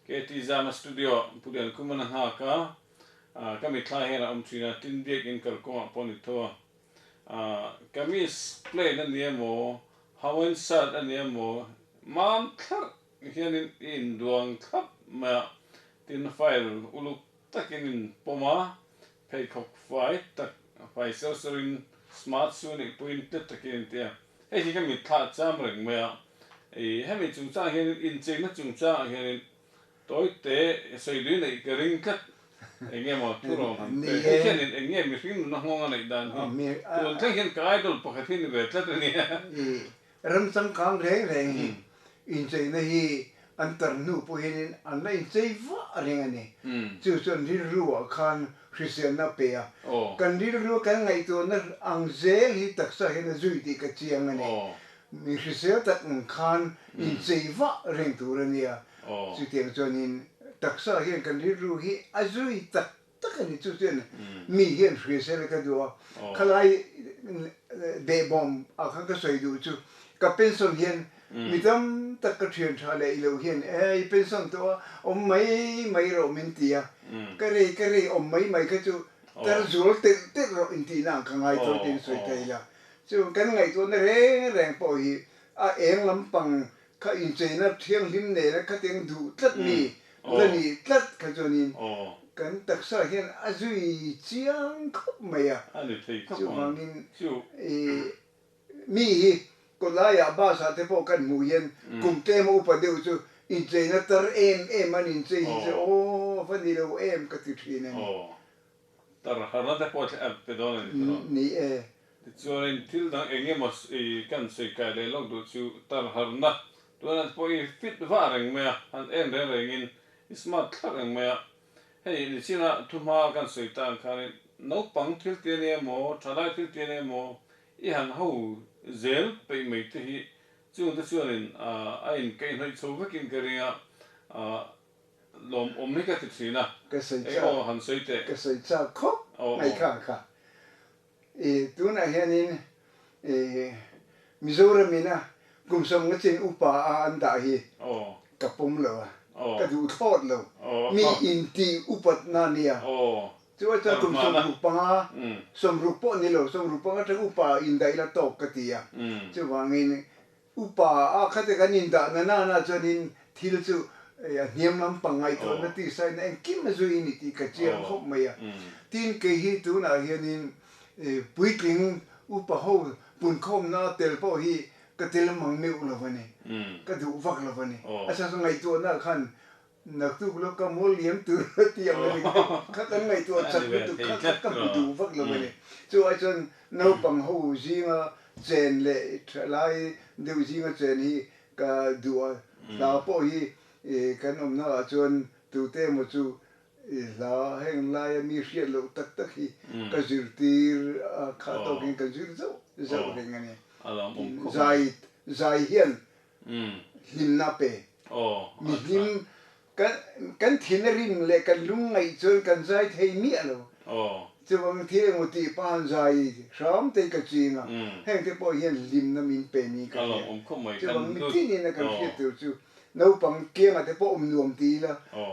KT Zama Studio Pu Liankhumana nghak a, ka mitthla hian a awm thin a, tin biakin kalkawngah pawh a ni tho a. Kamis plain a ni emaw, Hawaiian shirt a ni emaw, mam thlarh hianin i induang thlap mai a, tin file uluk takin in pawm a, pheikhawk fai tak fai ser serin smart shoe nih puiin tet takin in ti a, hei hi ka mitthla cham reng mai a, ih hemi chungchangah hianin incheina chungchangah hianin Tawi te sawi dui neih ka ring tlat. Eng nge maw thu rawng han pe. Hei hianin eng nge mihring nuna nghawng a neih dan hi. Tun thleng hian ka idol pakhat hi ni ve tlat a nia. I ram changkang reng reng hi incheina hi an tar hnu pawh hianin an la inchei vah reng a ni. Chu chuan rilru ah khan hriselna a pe a. Kan rilru kan ngaihtuahna ang zel hi taksa hian a zui tih ka chiang a ni. Mi hrisel tak ang khan inchei vah reng tur a nia. Chutiang chuanin taksa hian kan rilru hi a zui tak tak a ni. Chu chuan mi hian hrisel ka duh a, khalai behbawm ah khan ka sawi duh chu ka pension hian mi tam tak ka thian tha leh ilo hian e i pension tawh a awm mai mai rawh min ti a, ka rei ka rei awm mai mai kha chu tar zual telh telh rawh intihna ang ka ngai tawh tiin sawi ta ila. Chu kan ngaihtuahna reng reng pawh hi a eng lampang kha incheina thianghlim nena khatiang duh tlat mi la nih tlat kha chuanin kan taksa hian a zui chiang khawp mai a. Chuvangin mi hi kawtlaiah bus ah te pawh kan hmuh hian kum tlema upa deuh chu incheina tar em em an inchei hi chu aw va ni lo em ka ti thin a ni. Tar harna te pawh a pe dawn a ni tawh. Ni e. Tichuanin thil dang eng emaw i kan sawi kai leh lawk duh chu tar harna tunah te pawh i fit vah reng mai a, han en reng rengin i smart thlak reng mai a. Hei nichina thuhma kan sawi ta ang khanin naupang thil ti a ni emaw, thalai thil ti a ni emaw i han ho zel peih mai te hi chungte chuanin a inkaihhnawih chho vekin ka ring a. Lawmawm hi ka ti thin a. Ka sawi chak. Eng aw han sawi teh. Ka sawi chak khawp mai kha kha. I tunah hianin i Mizoram ina kum sawmnga chin upa a an dah hi ka pawm lo a, ka duh thlawt lo. Mi inti upatna nia. Chu ai chuan kum 65, 60 pawh ni lo, 65 atang upa indaih la tawk ka ti a. Chuvangin Upa a khate kan indah na nana chuanin thil chu a hniam lampang ngaihtuahna tisaina engkim a zui a ni tih ka chiang khawp mai a. Tin, kei hi tunah hianin puitling upa ho punkhawmna a tel pawh hi ka tel mang meuh lo a ni, ka duh vak lo a ni. A chhan chu ngaihtuahna khan Naktuk lawk ka mawl liam tur a ti ang a ni kha kan ngaihtuah chak lutuk kha kha ka hmu duh vak lo a ni. Chu ai chuan naupang ho zinga chen leh thalai deuh zinga chen hi ka duh a, hla pawh hi kan awmna ah chuan tute emaw chu hla heng laia mi hriat loh tak tak hi ka zirtir a kha tawkin ka zir zauh zauh reng a ni. Zai zai hian hlimna pe. Mi hlim kan thin a rim leh kan lungngaih chuan kan zai thei miah lo. Chuvang thil engmaw tih pahan zai hram te hi ka ching a, heng te pawh hian hlimna min pe niin ka hria. Chuvang mitinin a kan hriat tur chu naupang kiangah te pawh awm nuam ti ila,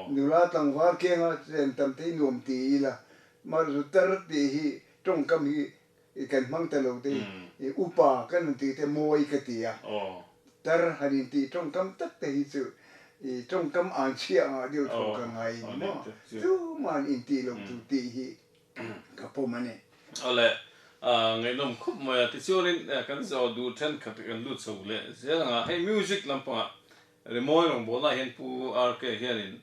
nula tlangval kianga chen tam te hi nuam ti ila, mahse tar tih hi tawngkam hi I kan hmang ta lo te i upa kan rawn tih te mawi ka ti a, tar han intih tawngkam tak te hi chu i tawngkam an chhiah ngah deuh tho ka ngai ni maw? Tuman intih loh tur tih hi ka pawm a ni. Awle, ngaihnawm khawp mai a, tichuanin kan zawh duh thenkhat kan lut chho leh zel ang a, hei music lampangah rimawi rawngbawlnaah hian Pu RK hianin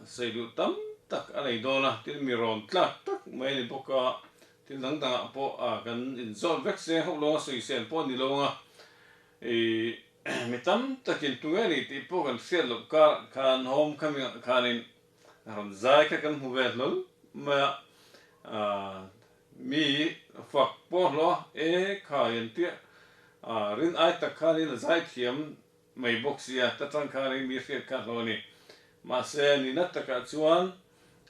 Sawi duh tam tak a nei dawn a, tin mi rawn tlak tak mai a ni bawk a, thil dang dangah pawh kan inzawt vek se hauh lo a, sawisel pawh a ni lo ang a, ih mi tam takin tunge a nih tih pawh kan hriat loh karah khan home coming ah khanin rawn zai kha kan hmu ve hlawl mai a, mi fak pawh hlawh a, e kha hian tiah rin ai tak khanin a zai thiam. mai bawk sia, ta tang khanin mi hriat kha hlawh a ni. Mahse, nihna takah chuan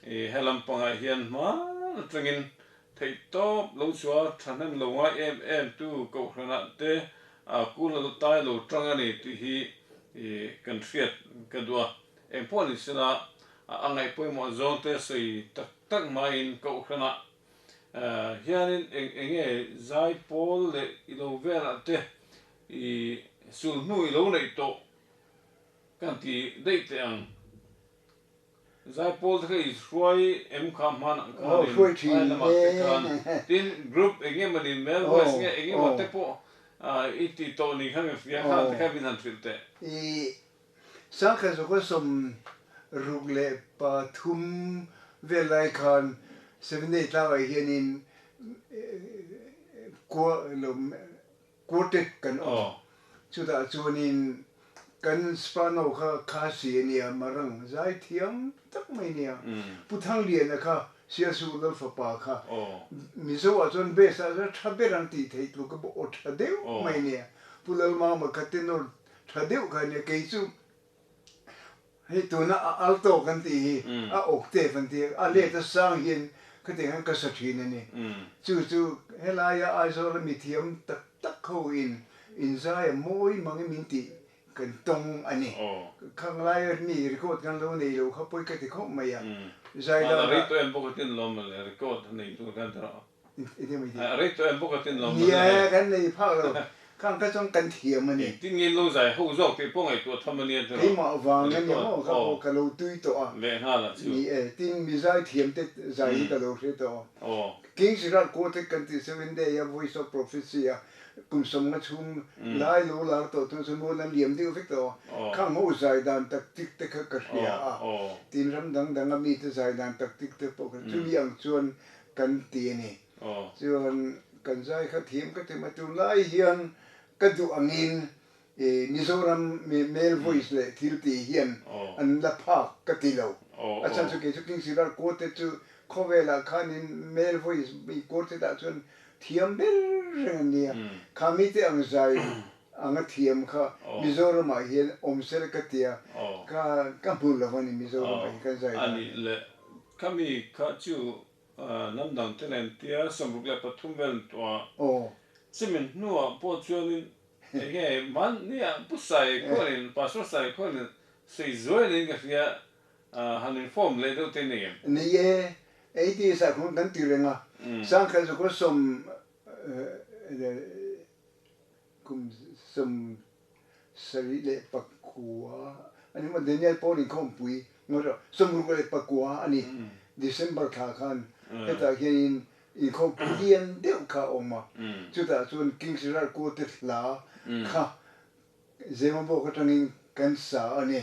i he lampangah hian hman atangin theihtawp lo chhuah thahnem lo ngai em em tu kohhranah te kul a la tai lo tang a ni tih hi i kan hriat ka duh a. Engpawh ni sela a ngaih pawimawh zawng te sawi tak tak hmain kohhranah hianin eng eng nge zai pawl leh i lo velah te i sulhnu i lo neih tawh kan ti daih teh ang. Zai pawl te kha i hruai em kha hmanah khanin phai lamah te khan tin group eng emaw ni male voice nge eng emaw te pawh i ti tawh ni khan ka hria khan te kha min han hrilh teh. I Sangkhat zawka 63 vel lai khan Seventh-day tlangah hianin quartet kan awm. Chutah chuanin kan soprano kha Khasi a nia, Marang zai thiam tak mai a nia. Pu Thangliana kha Sialsuk Lalfapa kha Mizo ah chuan bass ah chuan tha ber ang tih theih tluk a aw tha deuh mai a nia. Pu Lalmama kha tenor Tha deuh kha nia kei chu hei tuna a alto kan tih hi a octave an tih a let a sang hian khatiang hian ka sa thin a ni. Chu chu helaia Aizawla mithiam tak tak ho in inzai a mawi mang em in tih kan tawng a ni. Khang laia mi record kan lo nei lo kha pawi ka ti khawp mai a. Zaidan a rei tawh em bawk a tin lawm le record a nei tur khan tawh. A rei tawh em bawk a tin lo mawle. Nia, kan nei phak lo. Khang kha chuan kan thiam a ni. Engtin nge lo zai ho zawk tih pawh ngaihtuah tham a nia tiraw. Keimah vang a ni maw kha pawh ka lo tui tawh a. Lehnghal ah chu. Ni e, tin mi zai thiam te zai hi ka lo hre tawh a. King's Ral Quartet kan tih Seven Day a Voice of Prophecy a kum 50 chhung lai lo lar tawh chuan chu mual an liam deuh vek tawh a. Khang ho zai dan taktik te kha ka hria a. Tin ram dang dang a mite zai dan taktik te pawh kha chumi ang chuan kan ti a ni. Chuan kan zai kha thiam ka ti mai. Tunlai hian ka duh angin Mizoram male voice leh thil tih hian an la phak ka ti lo. A chhan chu kei chu King Siral Quartet chu khawvelah khanin male voice quartet ah chuan thiam ber reng an nia. Kha mite ang zai anga thiam kha Mizoramah hian awm sela ka tia ka ka hmu lo a ni Mizoramah hian kan zai dan. A nih leh khami kha chu Hnam dang te nen tia 63 vel an tuah a. Chumi hnuah pawh chuanin eng nge mahnia Pu Sai khuanin, Pastor Sai khuanin sawi zuai niin ka hria, han inform leh deuh te nei em? Ni e, eighties ah khuan kan ti reng a, sangkhat zakua sawm kum 79 a ni maw Daniel Paul inkhawmpui ngawt a 69 a ni December thla khan hetah hianin inkhawmpui lian deuh kha a awm a chutah chuan Kings Ral Quartet hla kha Zemabawk atangin kan sa a ni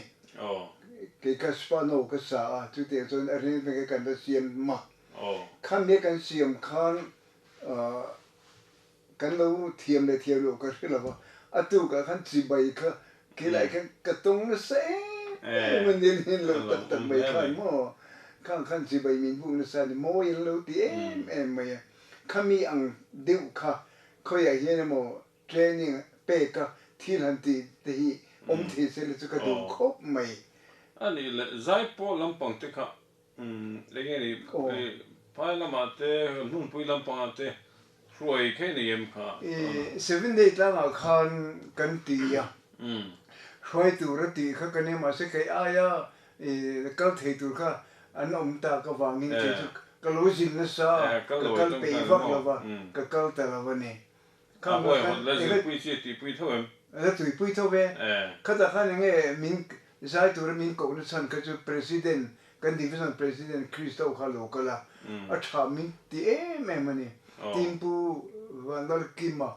kei kha Spano ka sa a chutiang chuan arrangement kha kan la siam a khami kan siam khan Kan lo thiam leh thiam loh ka hre lo va, a tukah khan chibai kha khilai khan ka tawng nasa em em a ni nin lo tak tak mai khan maw khang khan chibai min buk nasa a ni mawi an lo ti em em mai a, khami ang deuh kha khawiah hian emaw training pek a thil han tih te hi awm thei se la chu ka duh khawp mai. A nih leh zai pawh lampang te kha Umm enge ni phai lamah te hnungpui lampangah te hruai khei nei em kha? I Seven Day tlangah khan kan ti a, hruai tur a tih kha ka nia mahse kei aia kal thei tur kha an awm tak avangin kei chu ka lo zin nasa a, ka kal peih vak lo va, ka kal ta lo a ni. A huai hawt la zirpui chi a tihpui tho em? La tuipui tho ve. Khatah khan enge min zai tura min kohna chhan kha chu President, kan Division President Christo kha lo kal a, a tha min ti em em a ni. Tin Pu Vanlalkima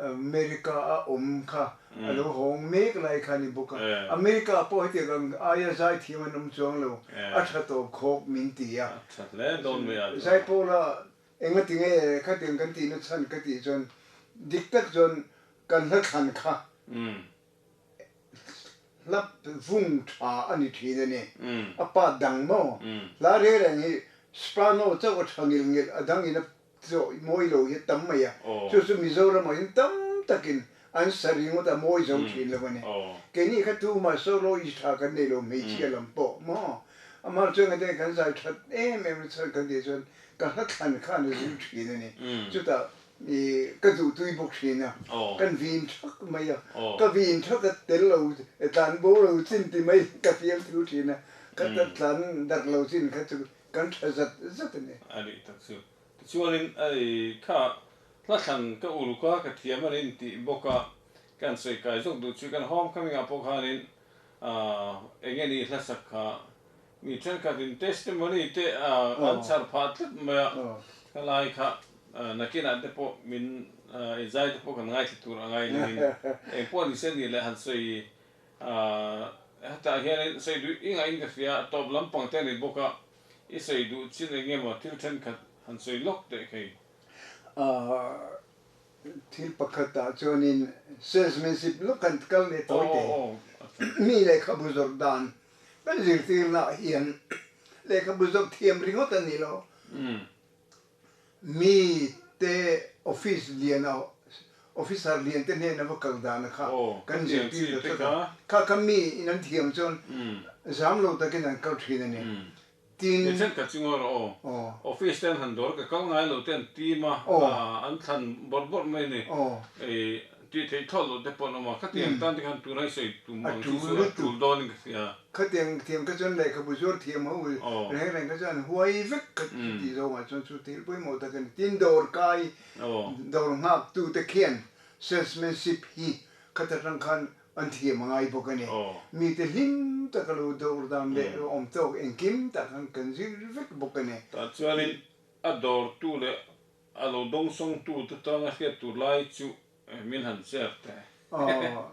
America a awm kha a lo hawng mek lai kha a ni bawk a. America pawh hetiang ang aia zai thiam an awm chuang lo, a tha tawp khawk min ti a. A tha hle dawn mai a. Zaipawla Engati nge khatiang kan tihna chhan ka tih chuan dik tak chuan kan hla thlan kha hla vung tha a ni thin a ni. A pa dang maw? Hla reng reng hi soprano chauh a tha ngilh ngilh a dangin a chawh mawi lo hi a tam mai a. Chu chu Mizoramah hian tam takin an sa ringawt a mawi zo thin lo a ni. Keini kha tumah soloist tha kan nei lo hmeichhia lam pawh maw? Amah chuan ka te kan zai that em em chhan kan tih chuan ka hla thlan khan a zir thin a ni. Chutah i ka duhtui bawk thin a, kan vin thak mai a, ka vin thak a tel lo tlan bo lo chin ti mai ka fiam thu thin a, ka tlan darh lo chin kha chu kan tha zat zat a ni. A nih tak chu. Tichuanin ei kha hla thlan ka uluk a, ka thiam a ni intih bawk a, kan sawi kai zawk duh chu kan homecoming ah pawh khanin eng nge ni hlasak kha mi thenkhatin testimony te an chhar phah tlat mai a, khalai kha nakinah te pawh min inzai te pawh kan ngaithla tur a ngai nangin eng pawh ni se ni leh han sawi hetah hianin sawi duh i ngahin ka hria a tawp lampang te a ni bawk a, i sawi duh chin eng nge maw thil thenkhat han sawi lawk teh khei. Thil pakhatah chuanin salesmanship lawk kan kal leh tawi te. Mi lehkhabu zawrh dan kan zirtirnaah hian lehkhabu zawrh thiam ringawt a ni lo. Mi te office lian a officer lian te hnena va kal dan kha kan zirtir ta tlat a. Kha kha mi in an thiam chuan zam lo takin an kal thin a ni. Tin. Mi thenkhat chu ngaw rawh aw. Office te an han dawr ka kal ngai lo te an team a, an thlan bawrh bawrh mai a ni. Ei tih theih thlawt loh te pawh an awm a, khatiang tan te khan tuna i sawi tum ang chi chu a tul dawn in ka hria. Khatiang thiam kha chuan lehkhabu zuar thiam ho reng reng kha chuan huai vek kha tih zawngah chuan chu thil pawimawh tak a ni. Tin dawr kai, dawr nghak tu te khian salesmanship hi khata tang khan An thiam a ngai bawk a ni. Mite hlim taka lo dawr dan leh lo awm tawk engkim tak khan kan zir vek bawk a ni. Tah chuanin a dawrtu leh a lo dawngsawngtu te tana hriat tur lai chu min han share teh. Aw,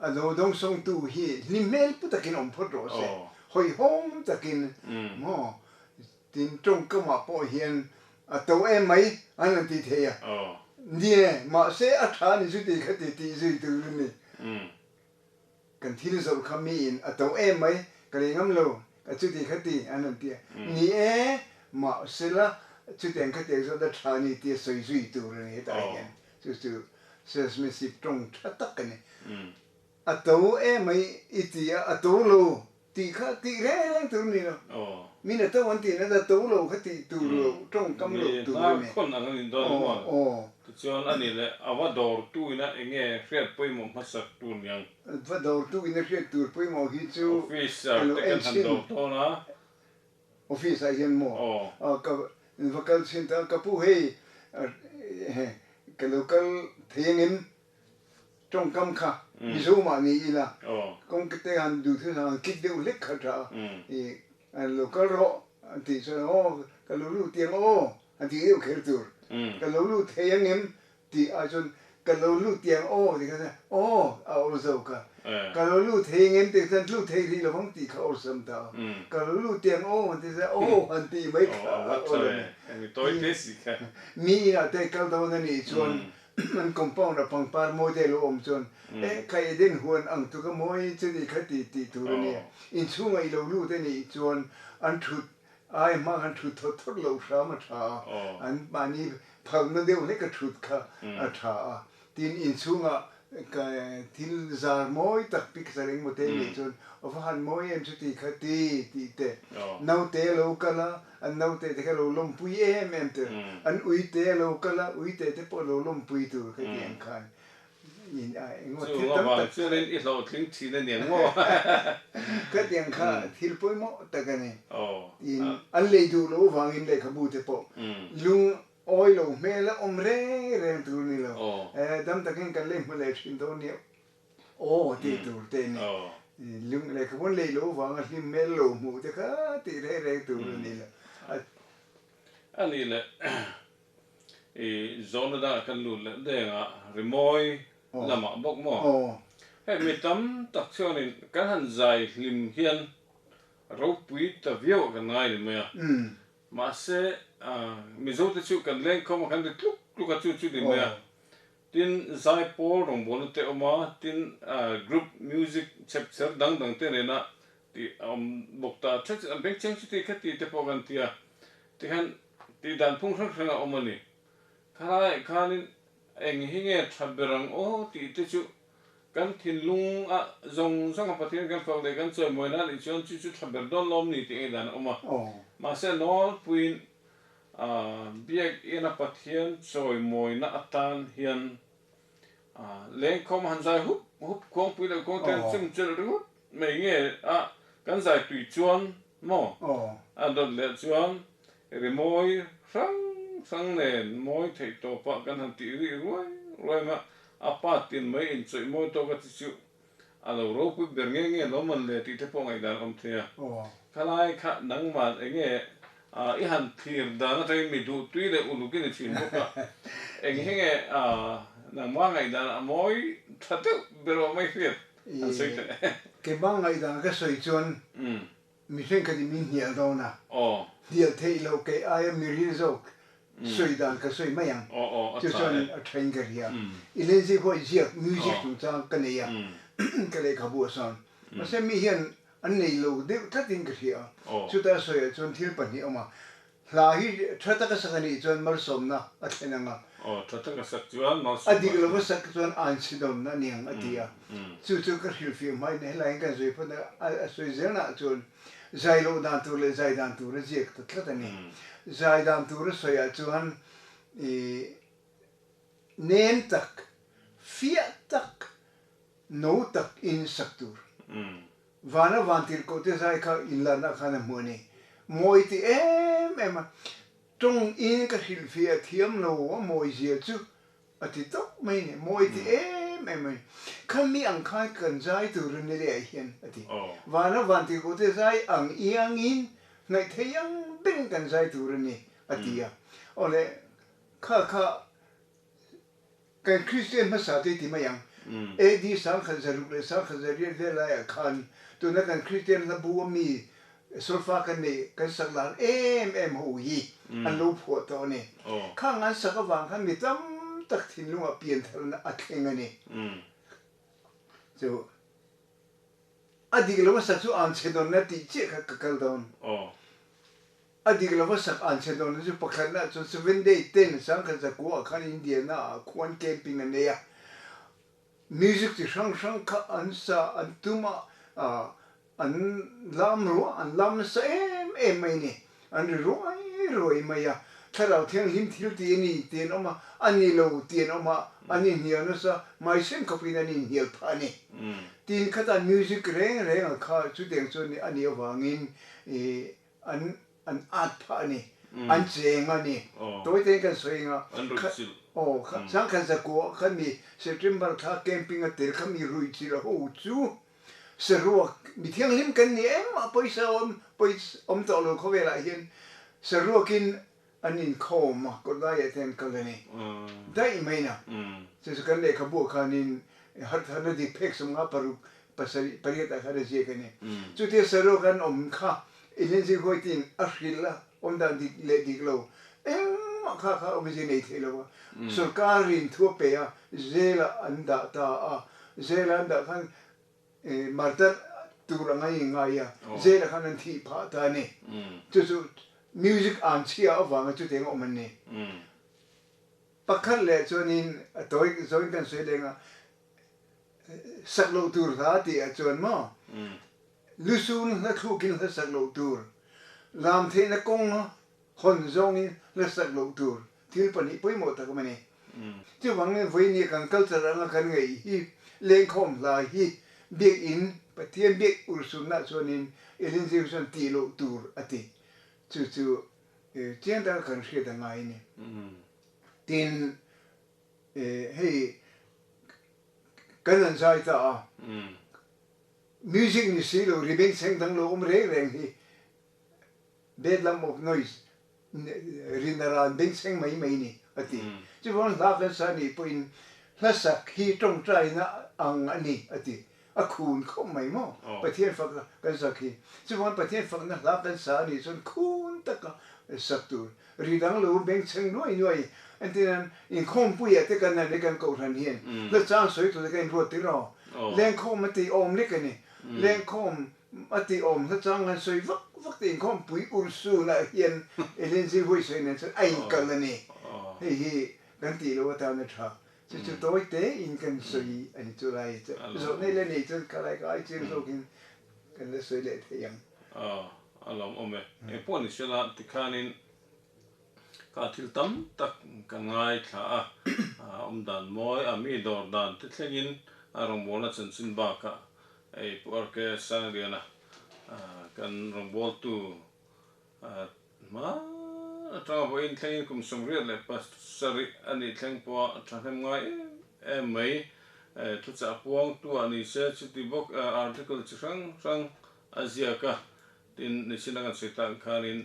a lo dawngsawngtu hi hlim hmel pu takin awm phawt rawh se. Hawihhawm takin maw Tin, tawngkamah pawh hian a to em mai an han ti thei a. Nie, mahse a tha a ni chu tih kha ti tih zui tur a ni. Kan thil zawrh kha miin a to em mai, ka lei ngam lo, ka chuti kha ti an han ti a. Ni e, mahse la chutiang kha tiang zawt a tha a ni tia sawi zui tur a ni hetah hian. Chu chu salesmanship tawng tha tak a ni. A to em mai i ti a, a to lo Tih kha tih reng reng tur a ni lo. Min a to an tih na a to lo kha tih tur lo, tawngkam lo tur a ni. Hnar khawn ang a ni dawn emaw? Tichuan a ni leh a va dawrtu ina eng nge hriat pawimawh hmasak tur niang? Va dawrtu ina hriat tur pawimawh hi chu Office ah te kan han dawr dawn a. Office ah hian maw? Ka va kal chhin ta, ka pu hei ka lo kal thei angem? Tawngkam kha Mizo mah ni ila kawng te han duh thil han kik deuh hlek kha tha a, i an lo kal rawh an tih chuan aw ka lo lut tiang aw an tih deuh kher tur, ka lo lut thei angem tih ai chuan ka lo lut tiang aw tih kha chuan aw a awr zo kha, ka lo lut thei angem tih kha chuan lut thei rih lovang tih kha awlsam ta a, ka lo lut tiang aw an tih chuan aw han tih mai kha a awr a ni. Mi inah te kal dawn a nih chuan An compound a pangpar mawi te lo awm chuan e kha Eden huan ang tuk a mawi chuti kha ti tih tur a nia. Inchhungah i lo lut a nih chuan an thut ai hma khan thut thawt thawt loh hram a tha a, an mahni phalna deuh hlek a thut kha a tha a. Tin inchhungah ka thil zar mawi tak picture engmaw te nih chuan a va han mawi em chuti kha ti tih te naute a lo kal a, An naute te kha lo lawmpui em em tur, an uite a lo kal a, uite te pawh lo lawmpui tur kha ti ang khan in a engemaw thil tam tak Chu avang chuanin i hlawhtling thin a niang maw? Khatiang kha thil pawimawh tak a ni. Tin, an lei duh loh avangin lehkhabu te pawh lung awi lo hmel a awm reng reng tur a ni lo. Dam takin kan lei hmu leh thin dawn nia. Aw tih tur te ni. Lung lehkhabu an lei loh vanga hlim hmel lo hmuh te kha tih reng reng tur a ni lo. A nih leh i zawhna dangah kan lut leh deng a, rimawi lamah bawk maw? Hei mi tam tak chuanin kan han zai hlim hian ropui ta viau ah kan ngai ni mai a. Mahse Mizote chu kan lengkhawm a kan ri tluk tluk a chu chu ni mai a. Tin, zaipawl rawngbawlna te awm a, tin group music chhep chher dang dang te nena tih a awm bawk ta. Then chu an bengchheng chuti khati te pawh kan ti a, tikhian tih dan phung hrang hrang a awm a ni. Khalaiah khanin Eng hi nge tha ber ang aw tih te chu kan thinlung a zawng zawng a Pathian kan fak leh kan chawimawi na nih chuan chu chu tha ber dawn lawm ni tih ngaihdan a awm a. Mahse nawlpuiin Biakina Pathian chawimawina atan hian lengkhawm a han zai hup hup khuangpui leh khuangte an chum chelh ringawt mai nge a kan zai tui chuan maw a dawt leh chuan rimawi hrang hrang nen mawi theih tawpah kan han tih rih ruai ruai mai a, a pa tin mai inchawih mawi tawk a ti chu A lo ropui ber nge nge lo man le tih te pawh ngaihdan a awm thei a. Khalai kha nangman eng nge i han thlir dan atangin mi duh tui leh uluk i ni thin bawk a. Eng hi nge nangma ngaihdan a mawi tha deuh ber awm mai hriat han sawi teh. Keimah ngaihdan ka sawi chuan Mi thenkhat in min hnial dawn a, hnial theih loh kei aia mi ril zawk sawi dan ka sawi mai ang. Chu chuan a tha in ka ria. I lenzi pawh i ziak music chungchang ka nei a, ka lehkhabu a sawn. Mahse mi hian an nei lo deuh tlat in ka hria a. Chuta sawiah chuan thil pahnih a awm a. Hla hi tha taka sak a nih chuan malsawmna a thlen ang a. Aw, tha taka sak chuan malsawmna a thlen. A dik lova sak chuan an chhi dawnna a ni ang a ti a. Chu chu ka hrilhfiah hmain helaiin kan sawi phawt a, a sawi zelnaah chuan zai loh dan tur leh zai dan tur a ziak ta tlat a ni. Zai dan tur a sawiah chuan i nem tak, fiah tak, no tak in sak tur. Vana vantirhkoh te zai kha inlarna khan a hmuh a ni. Mawi ti em em a, tawng in ka hrilhfiah thiam lo a mawi zia chu a ti tawp mai a ni. Mawi ti em em a ni. Khami ang khan kan zai tur a ni leh ah hian a ti. Vana vantirhkoh te zai ang iangin hnaih thei ang beng kan zai tur a ni a ti a. Awle kha kha Kan Kristian hmasa te ti mai ang. AD 1608 vel laiah khan tuna kan Kristian hla bu a mi solfa kan neih kan sak lar em em ho hi an lo phuah tawh a ni. Khang an sak avang khan mi tam tak thinlungah piantharna a thleng a ni. Chu a dik lo a sak chu an chhe dawnna tih chiah kha ka kal dawn. A dik lova sak an che dawn chu pakhatna chuan Seven Day ten 1900 ah khan Indiana ah khuan camping an nei a, music chi hrang hrang kha an sa an tum a, an lam ruah an lam nasa em em mai a ni, an ri ruai ruai mai a, Thlarau Thianghlim thil tih a ni tih an awm a, a ni lo tih an awm a, an inhnial nasa mai sen khawpin an inhnial phah a ni. Tin khata music reng reng a kha chutiang chuan a nih avangin ih An an at phah a ni. An cheng a ni. Tawi tein kan sawi anga. An ruih chilh. Aw, 1909 khan mi September thla camping a tel kha mi ruih chilh ho chu saruak mi thianghlim kan ni engmah pawisa awm pawisa awm tawh lo khawvelah hian saruakin an inkhawm a, kawt laiah te an kal a ni. Daih mai na. Chu chu kan lehkhabu ah khanin hartharna dik phek 56 pasarih pariat ah khan a ziak a ni. Chutia saruak an awm kha Ellen White in a hrilh a, awm dan dik leh dik lo engmah kha kha awmzia nei thei lo a. Sorkar in thu a pe a, jail ah an dah ta a, jail ah an dah khan Martar tur anga i ngai a, jail ah khan an thih phah ta a ni. Chu chu music an chhia avanga chutiang a awm an ni. Pakhat leh chuanin a tawi zawin kan sawi leng a, sak loh tur hla tih ah chuan maw lusun hla thlukin hla sak loh tur, lam theihna kawng hawn zawngin hla sak loh tur thil pahnih pawimawh tak awm a ni. Chuvangin vawinia kan culture anga kan ngaih hi lengkhawm hla hi biakinn Pathian biak urhsunna chuanin Ellen Zeu chuan tih loh tur a ti. Chu chu chiang taka kan hriat a ngai a ni. Tin, hei kan han zai ta a, music ni si lo ri bengchheng dang lo awm reng reng hi Bedlam of noise, rin a ran bengchheng mai mai ni, a ti. Chuvang hla kan sa nih pawhin hla sak hi tawngtaina ang a ni, a ti. A khun khawp mai maw? Pathian fak kan sak hi. Chuvang Pathian fakna hla kan sa a nih chuan khun taka sak tur. Ri dang lo bengchheng nuai nuai entirnan inkhawmpuiah te kan han kan kohhran hian hla chang sawi tur te kan inruat tir aw. Lengkhawm a tih awm lek a ni. Lengkhawm A ti awm hla chang han sawi vak vak te inkhawmpui urhsunah hian Ellen Zirhuai sawi nen chuan a inkal a ni. Hei hi kan tih loh atan a tha. Chu chu tawi te in kan sawi a ni chu lai chu. Zawh nei leh nei chuan ka lai ka ai chiang zawkin kan la sawi leh thei ang. Aw, a lawm awm e. Engpawh ni sela tikhanin Ka thil tam tak ka ngaithla a, awm dan mawi a mi dawr dan te thlengin a rawngbawlna chanchin bakah ei Pu RK Sangliana kan rawngbawltu hma atanga vawiin thlengin kum 87 a nih thleng pawha thahnem ngai em em mai thuchah puangtu ah ni se chuti bawk article chi hrang hrang a ziak a, tin nichina kan sawi tak khanin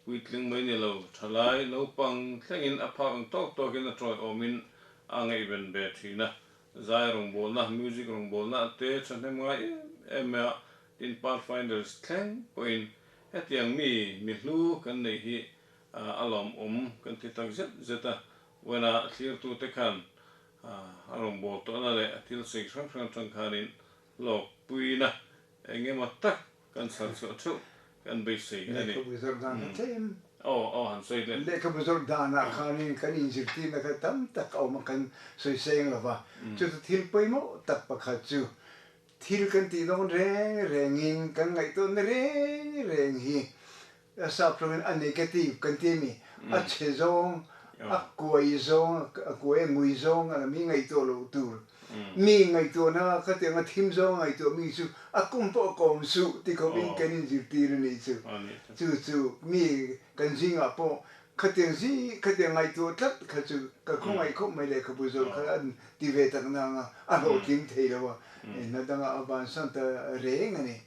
Puitling mai ni lo, thalai naupang thlengin a phak ang tawk tawkin a tawiawmin a ngaihven ve thin a. Zai rawngbawlna, music rawngbawlna te thahnem ngai em em mai a, tin Pathfinders thleng pawhin hetiang mi mi hlu kan neih hi a lawmawm kan ti tak zet zet a. Wena thlirtute khan a rawngbâwl tawhna leh a thil sawi hrang hrang atang khanin hlawkpuina eng emaw tak Kan chhar chhuah theuh kan beisei a ni. Lehkhabu zawrh dan kha tlem. Aw aw han sawi leh. Lehkhabu zawrh danah khanin kan inzirtirna kha tam tak a awm a, kan sawi seng lo va. Chuta thil pawimawh tak pakhat chu thil kan tih dawn reng rengin kan ngaihtuahna reng reng hi a sap tawngin a negative kan ti a mi, a chhe zawng, a kuai zawng, a kuai a ngui zawng a la mi ngaihtuah loh tur. Mi ngaihtuahna khatiang a thim zawng a ngaihtuah mi chu a kum pawh a kawm suh ti khawp in kan inzirtir a nih chu. Chu chu mi kan zingah pawh khatiang zi khatiang ngaihtuah tlat kha chu ka khawngaih khawp mai lehkhabu zawrh kha an ti ve tak nang a, a hlawhtling thei lo a, hna dangah a bansan ta reng a ni.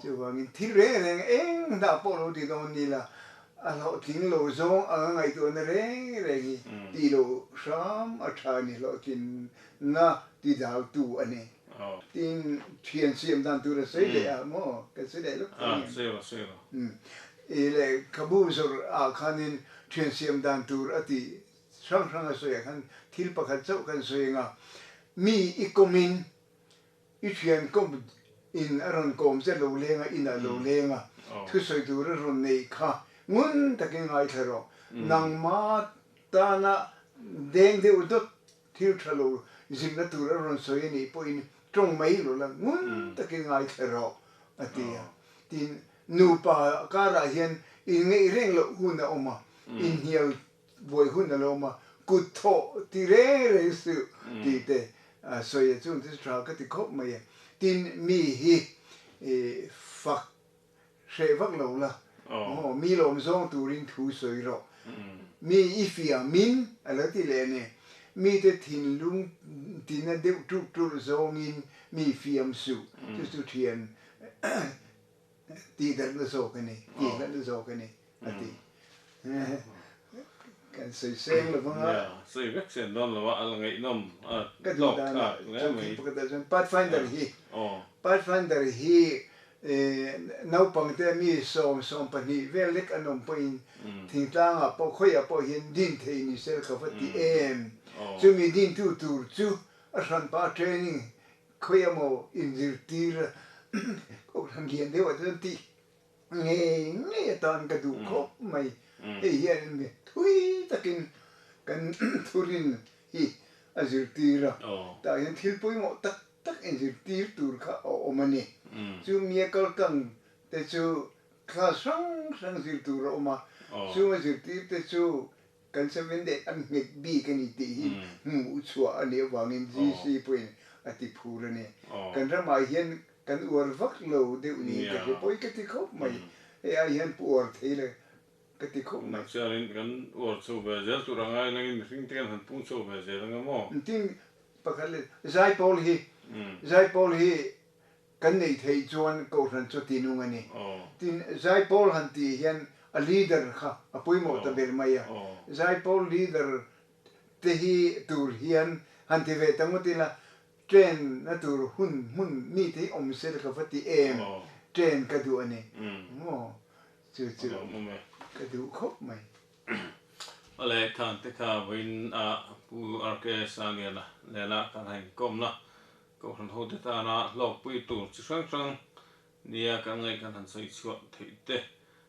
Chuvangin thil reng reng eng hnah pawh lo ti dawn ni la, A hlawhtling lo zawng anga ngaihtuahna reng reng hi tih loh hram a tha a ni, hlawhtlinna ti dautu a ni. Tin, thian siam dan tur a sawi leh a maw? Kan sawi leh lawk thei em? I lehkhabu zawrh ah khanin thian siam dan tur a tih hrang hrang a sawi ah khan thil pakhat chauh kan sawi ang a, mi i kawmin I thian kawm in a rawn kawm che lo leng a, in ah lo leng a, thusawi tur a rawn neih kha ngun takin ngaithla rawh. Nangma tana deng deuh dawt thil tha lo zirna tur a rawn sawi a nih pawhin tawng mai lo la, ngun takin ngaithla rawh a ti a. Tin, nupa karah hian inngeih reng loh hun a awm a, inhnial Buai hun a lo awm a, kut thawh ti reng reng suh tih te sawi a chung te chu tha ka ti khawp mai a. Tin, mi hi fak hreh vak lo la, aw mi lawm zawng turin thu sawi rawh. Mi i fiamin a lo ti leh a ni. Mite thinlung tina deuh ṭulh ṭulh zawngin mi fiam suh. Chu chu thian tihdarhna zawk a ni, tihhlatna zawk a ni a ti. Kan sawi seng lo vang a. Sawi vek sen dawn lo a, a la ngaihnawm a Ka duh dan ah chuan thil pakhat ah chuan Pathfinder hi, Pathfinder hi naupang te mi 12 vel lek an awm pawhin thingtlang ah pawh khawiah pawh hian din thei ni sel ka va ti em. Chumi dintu tur chu a hranpa training Khawi emaw inzirtir kohhran lian deuh ah chuan tih ngei ngei atan ka duh khawp mai. Hei hian mi thui takin kan thurin hi a zirtir a, tah hian thil pawimawh tak tak inzirtir tur kha a awm a ni. Chu mia kaltlang te chu class hrang hrang zir tur a awm a, chung a zirtir te chu Kan Seventh-day an nghet bik a ni tih hi hmuh chhuah a nih avangin GC pawhin a ti phur a ni. Kan ramah hian kan uar vak lo deuh niin ka hria pawi ka ti khawp mai. Hei ai hian pu uar thei la ka ti khawp mai. Chuanin kan uar chho ve zel tur a ngai langin mihring te kan han pung chho ve zel anga maw? Tin, pakhat leh Zaipawl hi, Zaipawl hi Kan neih theih chuan Kohhran chu ti nung a ni. Tin, Zaipawl han tih hian a leader kha a pawimawh ta ber mai a. Zaipawl leader te hi tur hian han ti ve ta ngawt ila, train na tur hun hmun mi te hi awm se la ka va ti em, train ka duh a ni. Maw? Chu chu ka duh khawp mai. Awle khan te kha vawiin a Pu RK Sangliana nena kan han inkawmna Kohhran hote tana hlawkpui tur chi hrang hrang nia kan ngaih kan han sawi chhuah theih te,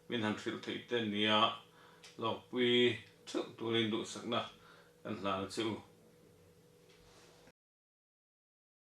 min han hrilh theih te nia hlawkpui theuh turin duhsakna kan hlan a che u.